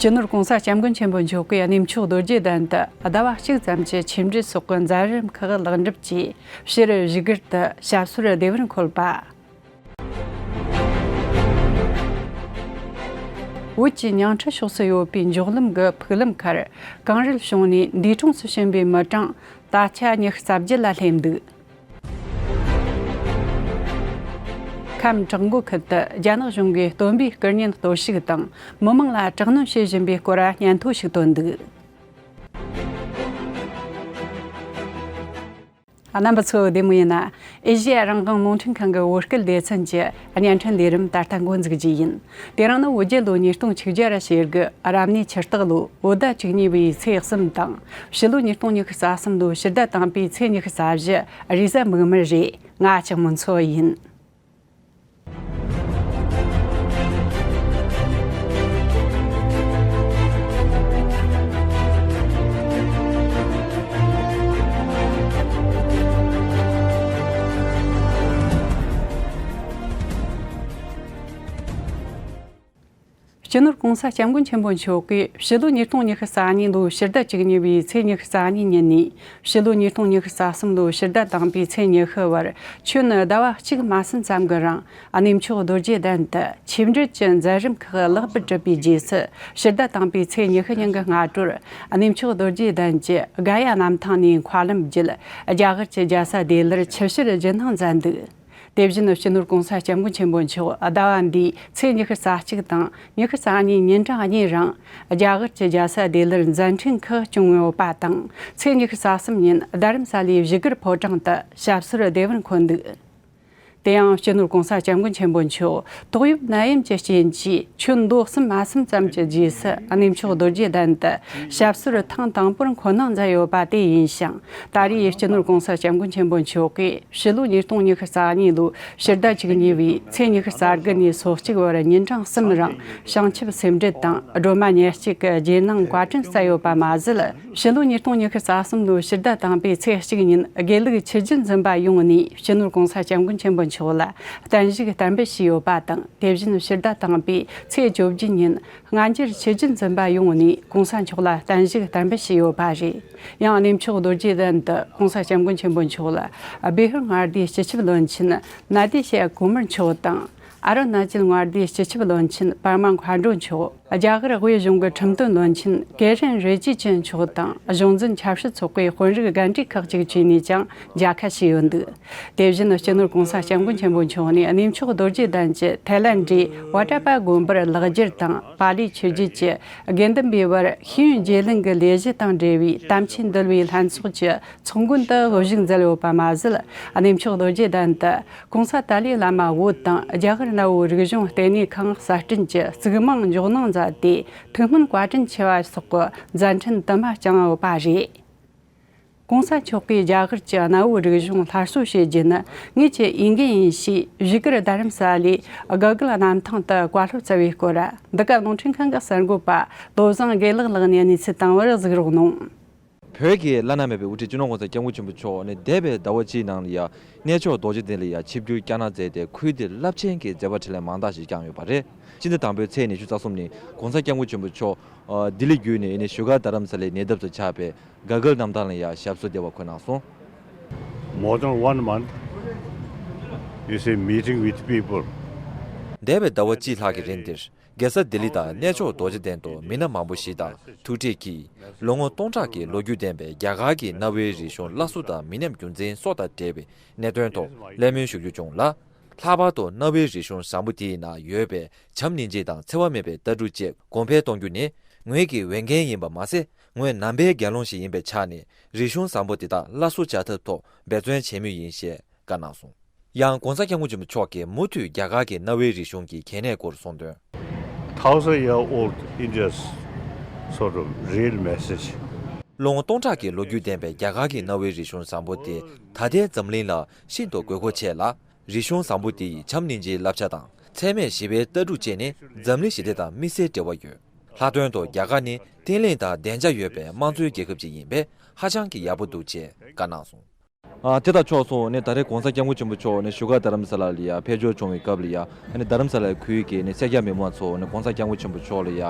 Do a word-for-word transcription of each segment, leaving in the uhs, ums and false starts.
སྤྱི་ནོར་༸གོང་ས་༸སྐྱབས་མགོན་ཆེན་པོ་མཆོག་གིས་གནས་མཆོག་རྡོ་རྗེ་གདན་དུ་ཟླ་བ་གཅིག་ཙམ་གྱི་ཆིབས་འགྲུལ་སོགས་ཀྱི་མཛད་རིམ་ཁག་ལེགས་འགྲུབ་ཀྱིས། སྤྱིར་བཞུགས་སྒར་དུ་ཞབས་སོར་བདེ་བར་འཁོད་པ། བོད་ཀྱི་ཉང་ཁྲི་ཕྱོགས་སུ་ཡོད་པའི་འཇོག་ལམ་གྱི་ཕུག་ལམ་ཁར་གངས་རུད་བྱུང་ནས་འདས་གྲོངས་སུ་ཕྱིན་པའི་མི་གྲངས་ད་ཆ་ཉི་ཤུ་རྩ་བརྒྱད་ལ་སླེབས་འདུག་ཁམས་བྲག་མགོ་ཁུལ་དུ་རྒྱ་ནག་གཞུང་གིས་སྟོན་པའི་སྐུ་བརྙན་གཏོར་བཤིག་དང་མི་མང་ལ་དྲག་གནོན་བྱེད་བཞིན་པའི་སྐོར་སྙན་ཐོ་ཞིག་བཏོན་འདུག་རྣམ་པ་ཚོ་བདེ་མོ་ཡིན་ན། ཨེ་ཤེ་ཡ་རང་དབང་རླུང་འཕྲིན་ཁང་གི་བོད་སྐད་སྡེ་ཚན་གྱི་བརྙན་འཕྲིན་ལས་རིམ་ད་ལྟ་འགོ་འཛུགས་རྒྱུ་ཡིན། དེ་རིང་ནི་བོད་རྒྱལ་ལོ་ཉིས་སྟོང་ཆིག་བརྒྱ་ར་ཞེ་དགུ་རབ་གནས་ཆུ་སྟག་ལོ་བོད་ཟླ་བཅུ་གཉིས་པའི་ཚེས་གསུམ་དང་། ཕྱི་ལོ་ཉིས་སྟོང་ཉི་ཤུ་རྩ་གསུམ་ལོ་ཕྱི་ཟླ་དང་པོའི་ཚེས་ཉི་ཤུ་རྩ་བཞི་རེས་གཟའ་མིག་དམར་རེད། ང་ལྕགས་མོ་མཚོ་ཡིན། སྤྱི་ནོར་༸གོང་ས་༸སྐྱབས་མགོན་ཆེན་པོ་མཆོག་གིས་ཕྱི་ལོ་ཉིས་སྟོང་ཉི་ཤུ་རྩ་གཉིས་ལོའི་ཕྱི་ཟླ་བཅུ་གཉིས་པའི་ཚེས་ཉི་ཤུ་རྩ་གཉིས་ཉིན་ནས་ཕྱི་ལོ་ཉིས་སྟོང་ཉི་ཤུ་རྩ་གསུམ་ལོའི་ཕྱི་ཟླ་དང་པོའི་ཚེས་ཉི་ཤུ་བར་ཁྱོན་ཟླ་བ་གཅིག་མ་ཟིན་ཙམ་གྱི་རིང་གནས་མཆོག་རྡོ་རྗེ་གདན་དུ་ཆིབས་འགྲུལ་གྱི་མཛད་རིམ་ཁག་ལེགས་པར་གྲུབ་པའི་རྗེས་སུ། ཕྱི་ཟླ་དང་པོའི་ཚེས་ཉི་ཤུ་ཉིན་གྱི་སྔ་དྲོར་གནས་མཆོག་རྡོ་རྗེ་གདན་གྱི་དགའ་ཡ་གནམ་ཐང་ནས་མཁའ་ལམ་བརྒྱུད་རྒྱ་གར་གྱི་རྒྱལ་ས་ལྡི་ལིར་ཆིབས་ཞུར་བརྒྱུད་གནང་མཛད་འདུག་དེ་བཞིན་སྤྱི་ནོར་༸གོང་ས་༸སྐྱབས་མགོན་ཆེན་པོ་མཆོག་ཟླ་བ་འདིའི་ཚེས་ཉི་ཤུ་རྩ་གཅིག་དང་ཉི་ཤུ་རྩ་གཉིས་ཉིན་གྲངས་གཉིས་རིང་རྒྱ་གར་གྱི་རྒྱལ་ས་ལྡི་ལིར་མཛད་འཕྲིན་ཁག་བསྐྱངས་ཡོད་པ་དང་། ཚེས་ཉི་ཤུ་རྩ་གསུམ་ཉིན་རྡ་རམ་ས་ལའི་བཞུགས་སྒར་ཕོ་བྲང་དུ་ཞབས་སོར་བདེ་བར་འཁོད་འདུག་དེ་ཡང་སྤྱི་ནོར་༸གོང་ས་༸སྐྱབས་མགོན་ཆེན་པོ་མཆོག་ཏོག་དབྱིབས་ནད་ཡམས་ཀྱི་རྐྱེན་གྱིས་ཁྱོན་ལོ་གསུམ་མ་ཟིན་ཙམ་གྱི་རྗེས་སུ་གནས་མཆོག་རྡོ་རྗེ་གདན་དུ་ཞབས་སོར་ཐེངས་དང་པོར་འཁོད་གནང་མཛད་ཡོད་པ་དེ་ཡིན་ཞིང་། ད་རེས་སྤྱི་ནོར་༸གོང་ས་༸སྐྱབས་མགོན་ཆེན་པོ་མཆོག་གིས་ཕྱི་ལོ་ཉིས་སྟོང་ཉི་ཤུ་རྩ་གཉིས་ལོའི་ཕྱི་ཟླ་བཅུ་གཉིས་པའི་ཚེས་ཉི་ཤུ་རྩ་དགུ་ནས་སོ་གཅིག་བར་ཉིན་གྲངས་གསུམ་རིང་བྱང་ཆུབ་སེམས་འགྲེལ་དང་སྒྲོལ་མ་ཉེར་གཅིག་གི་རྗེས་གནང་བཀའ་དྲིན་སྩལ་ཡོད་པ་མ་ཟད། ཕྱི་ལོ་ཉིས་སྟོང་ཉི་ཤུ་རྩ་གསུམ་ལོའི་ཕྱི་ཟླ་དང་པོའི་ཚེས་གཅིག་ཉིན་དགེ་ལུགས་ཆོས་བརྒྱུད་འཛིན་པ་ཡོངས་ནས་སྤྱི་ནོར་༸གོང་ས་༸སྐྱབས་མགོན་ཆེན་པོ་མཆོག་ལ་བརྟན་བཞུགས་བསྟར་འབུལ་ཞུས་ཡོད་པ་དང་། དེ་བཞིན་ཕྱི་ཟླ་དང་པོའི་ཚེས་བཅོ་བརྒྱད་ཉིན་སྔ་འགྱུར་ཆོས་བརྒྱུད་འཛིན་པ་ཡོངས་ནས་༸གོང་ས་མཆོག་ལ་བརྟན་བཞུགས་བསྟར་འབུལ་ཞུས་ཡོད་པ་རེད། ཡང་གནས་མཆོག་རྡོ་རྗེ་གདན་དུ་༸གོང་ས་༸སྐྱབས་མགོན་ཆེན་པོ་མཆོག་ལ་བི་ཧར་མངའ་སྡེའི་སྤྱི་ཁྱབ་བློན་ཆེན་ནཱ་ཏི་ཤ་ཀུ་མར་མཆོག་དང་། ཨ་རུ་ན་ཅལ་མངའ་སྡེའི་སྤྱི་ཁྱབ་བློན་ཆེན་པར་མ་མཁའ་འགྲོ་མཆོག་རྒྱ་གར་དབུས་གཞུང་གི་ཁྲིམས་དོན་བློན་ཆེན་ཀེ་རན་རེ་ཇི་ཅུན་མཆོག་དང་གཞུང་འཛིན་ཆབ་སྲིད་ཚོགས་པའི་དཔོན་རིགས་རྒན་གྲས་ཁག་ཅིག་བཅས་ནས་ཀྱང་མཇལ་ཁ་ཞུས་ཡོད་འདུག་དེ་བཞིན་སྤྱི་ནོར་༸གོང་ས་༸སྐྱབས་མགོན་ཆེན་པོ་མཆོག་ནས་གནས་མཆོག་རྡོ་རྗེ་གདན་གྱི་ཐའི་ལན་ཌི་ཝ་ཏྲ་པ་དགོན་པར་ལེགས་སྒྱུར་དང་པཱ་ལིའི་ཆོས་བརྒྱུད་ཀྱི་དགེ་འདུན་པའི་བར་ཤེས་ཡོན་བརྗེ་ལེན་གྱི་ལས་གཞི་དང་འབྲེལ་བའི་དམ་ཆོས་འདུལ་བའི་ལྷན་ཚོགས་ཀྱི་ཚོགས་མགོན་དུ་དབུ་བཞུགས་མཛད་ཡོད་པ་མ་ཟད། གནས་མཆོག་རྡོ་རྗེ་གདན་དུ་༸གོང་ས་ཏཱ་ལའི་བླ་མ་བོད་དང་རྒྱ་གར་གནའ་བོའི་རིག་གཞུང་ལྟེ་གནས་ཁང་གསར་སྐྲུན་གྱི་གཙིགས་མང་འཇོག་གནང་མཛད་དེ། ཐུགས་སྨོན་བཀའ་དྲིན་ཆེ་བ་སོགས་ཀྱི་མཛད་འཕྲིན་དུ་མ་བསྐྱངས་ཡོད་པ་རེད། ༸གོང་ས་མཆོག་གིས་རྒྱ་གར་གྱི་གནའ་བོའི་རིག་གཞུང་སླར་གསོ་བྱེད་རྒྱུ་ནི་ངེད་ཀྱི་འོས་འགན་ཡིན་ཞེས་བཞུགས་སྒར་རྡ་རམ་ས་ལའི་དགའ་སྐལ་གནམ་ཐང་དུ་བཀའ་སློབ་སྩལ་བའི་སྐོར། འདི་ག་རླུང་འཕྲིན་ཁང་གི་གསར་འགོད་པ་བློ་བཟང་དགེ་ལེགས་ལགས་ནས་གནས་ཚུལ་བཏང་བར་གཟིགས་རོགས་གནང་། བོད་ཀྱི་བླ་ན་མེད་པའི་དབུ་ཁྲིད་སྤྱི་ནོར་༸གོང་ས་༸སྐྱབས་མགོན་ཆེན་པོ་མཆོག་ནས་འདས་པའི་ཟླ་བ་གཅིག་ནང་ལ་ཡ་གནས་མཆོག་རྡོ་རྗེ་གདན་ལ་ཡ་ཆིབས་བསྒྱུར་བསྐྱངས་གནང་མཛད་དེ། ཁུལ་དེར་རླབས་ཆེན་གྱི་མཛད་པ་འཕྲིན་ལས་མང་དག་ཞིག་བསྐྱངས་ཡོད་པ་རེད། སྤྱི་ཟླ་དང་པོའི་ཚེས་ཉི་ཤུ་རྩ་གསུམ་ཉིན་༸གོང་ས་༸སྐྱབས་མགོན་ཆེན་པོ་མཆོག་ལྡི་ལི་བརྒྱུད་ནས་ནི་བཞུགས་སྒར་རྡ་རམ་ས་ལའི་ཉེ་འདབས་སུ་ཆགས་པའི་དགའ་སྐལ་གནམ་ཐང་ལ་ཡ་ཞབས་སོར་བདེ་བར་འཁོད་གནང་སོང་། More than one month, you see, meeting with people. འདས་པའི་ཟླ་བ་གཅིག་ལྷག་གི་རིང་འདིར། རྒྱལ་ས་ལྡི་ལི་དང་གནས་མཆོག་རྡོ་རྗེ་གདན་དུ་མི་སྣ་མང་པོ་ཞིག་དང་ཐུག་འཕྲད་ཀྱིས། ལོ་ངོ་སྟོང་ཕྲག་གི་ལོ་རྒྱུས་ལྡན་པའི་རྒྱ་གར་གྱི་གནའ་བོའི་རིག་གཞུང་སླར་གསོ་དང་མི་ཉམས་རྒྱུན་འཛིན་སོགས་དང་འབྲེལ་བའི་གནད་དོན་ཐོག་གླེང་མོལ་ཞུ་རྒྱུ་བྱུང་ལ། ལྷག་པར་དུ་གནའ་བོའི་རིག་གཞུང་བཟང་པོ་དེའི་ནང་ཡོད་པའི་བྱམས་སྙིང་རྗེ་དང་འཚེ་བ་མེད་པའི་ལྟ་གྲུབ་བཅས་གོང་འཕེལ་གཏོང་རྒྱུ་ནི་ངོས་ཀྱི་འོས་འགན་ཡིན་པ་མ་ཟད། ངོས་ནང་པའི་རྒྱལ་བློན་ཞིག་ཡིན་པའི་ཆ་ནས་རིག་གཞུང་བཟང་པོ་དེ་དག་སླར་གསོ་བྱ་ཐབས་ཐོག་འབད་བརྩོན་བྱེད་མུས་ཡིན་ཞེས་བཀའ་གནང་སོང་། ཡང་༸གོང་ས་༸སྐྱབས་མགོན་ཆེན་པོ་མཆོག་གིས་མུ་མཐུད་རྒྱ་གར་གྱི་གནའ་བོའི་རིག་གཞུང་གི་གལ་གནད་སྐོར་གསུངས་དོན། Thousand year old India's sort of real message. ལོ་ངོ་སྟོང་ཕྲག་གི་ལོ་རྒྱུས་ལྡན་པའི་རྒྱ་གར་གྱི་གནའ་བོའི་རིག་གཞུང་བཟང་པོ་དེ་ད་ལྟའི་འཛམ་གླིང་ལ་ཤིན་ཏུ་དགོས་མཁོ་ཆེ་ལ། རིག་གཞུང་བཟང་པོ་དེ་ཡི་བྱམས་སྙིང་རྗེའི་བསླབ་བྱ་དང་། འཚེ་མེད་ཞི་བའི་ལྟ་གྲུབ་བཅས་ནི་འཛམ་གླིང་ཞི་བདེ་དང་དམིགས་བསལ་འབྲེལ་བ་ཡོད། ལྷག་དོན་དུ་རྒྱ་གར་ནི་བརྟན་ལྷིང་དང་བདེ་འཇགས་ཡོད་པའི་དམངས་གཙོའི་རྒྱལ་ཁབ་ཅིག་ཡིན་པས་ཧ་ཅང་གི་ཡག་པོ་འདུག་ཅེས་བཀའ་གནང་སོང་། ཨ་དེ་དང་ཕྱོགས་སུ་ནི་ད་རེས་གོང་ས་སྐྱབས་མགོན་ཆེན་པོ་མཆོག་ནི་བཞུགས་སྒར་རྡ་རམ་ས་ལ་ལ་ཡ་ཕེབས་འབྱོར་བྱུང་བའི་སྐབས་ལ་ཡ་ནི་རྡ་རམ་ས་ལའི་ཁུལ་གྱི་ནི་སེར་སྐྱ་མི་མང་ཚོ་ནི་གོང་ས་སྐྱབས་མགོན་ཆེན་པོ་མཆོག་ལ་ཡ་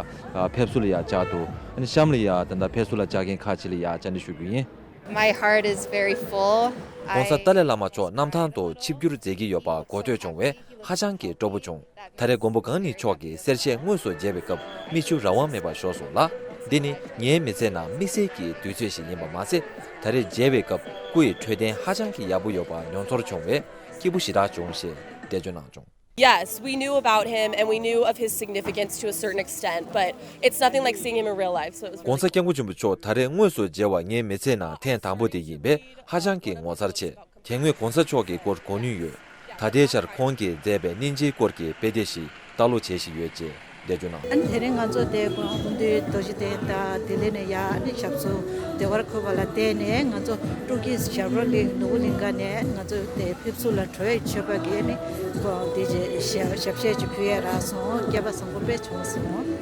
ཕེབས་བསུ་ལ་ཡ་བཅར་འདུག་ནི་གཤམ་ལ་ཡ་ད་ལྟ་ཕེབས་བསུ་ལ་བཅར་མཁན་ཁག་ཅིག་ལ་ཡ་བཅར་འདྲི་ཞུ་རྒྱུ་ཡིན། My heart is very full. གོང་ས་ཏཱ་ལའི་བླ་མ་མཆོག་གནམ་ཐང་དུ་ཆིབས་བསྒྱུར་མཛད་ཀྱི་ཡོད་པ་གོ་ཐོས་བྱུང་བས་ཧ་ཅང་གི་སྤྲོ་པོ་བྱུང་། ད་རེས་མགོན་པོ་གང་ཉིད་མཆོག་གིས་གསལ་བཤད་དངོས་སུ་མཇལ་བའི་སྐབས་མིག་ཆུ་རང་དབང་མེད་པར་ཤོར་སོང་ལ། འདི་ནི་ངའི་མི་ཚེ་ནང་དམིགས་བསལ་གྱི་དུས་ཚོད་ཞིག་ཡིན་པ་མ་ཟད། ད་རེས་མཇལ་བའི་སྐབས་སྐུ་ཡི་འཕྲོད་བསྟེན་ཧ་ཅང་གི་ཡག་པོ་ཡོད་པ་མྱོང་ཚོར་བྱུང་བས་སྐྱིད་པོ་ཞེ་དྲག་བྱུང་ཞེས་འགྲེལ་བརྗོད་གནང་བྱུང་། Yes, we knew about him and we knew of his significance to a certain extent, but it's nothing like seeing him in real life, so it was གོང་ས་really སྐྱབས་མགོན་ཆེན་པོ་མཆོག་ད་རེས་དངོས་སུ་མཇལ་བ་ངའི་མི་ཚེ་ནང་ཐེངས་དང་པོ་དེ་ཡིན་པས་ཧ་ཅང་གི་ངོ་མཚར་ཆེ། དེ་སྔོན་གོང་ས་མཆོག་གི་སྐོར་གོ་མྱོང་ཡོད། ད་ལྟའི་ཆར་ཁོང་གིས་མཛད་པའི་སྙིང་རྗེའི་སྐོར་གྱི་དཔེ་དེབ་ཞིག་ལྟ་ཀློག་བྱེད་བཞིན་ཡོད་ཅེས་འགྲེལ་བརྗོད་གནང་བྱུང་། ཨ་ནི་དེ་རིང་ང་ཚོ་དེ་སྐུ་ཕྲེང་སྐུ་མདུན་རྡོ་རྗེ་གདན་དང་ལྡི་ལི་ནས་ཡར་ཨ་ནི་ཞབས་སོར་བདེ་བར་འཁོད་པ་ལ་བརྟེན་ནས་ང་ཚོ་སྤྲོ་སྐྱིད་ཞབས་བྲོ་གི་ནོར་བུ་གླིང་ག་ནས་ང་ཚོ་དེ་ཕེབས་བསུ་ལ་བྲོས་ཡོད་པ་གི་ཨ་ནི་ཁོང་དེ་རྗེས་ཞབས་ཞབས་བཤད་ཅིག་ཕུལ་ཡས་རག་སོང་། སྐལ་པ་བཟང་པོ་དཔེ་བྱུང་སོང་།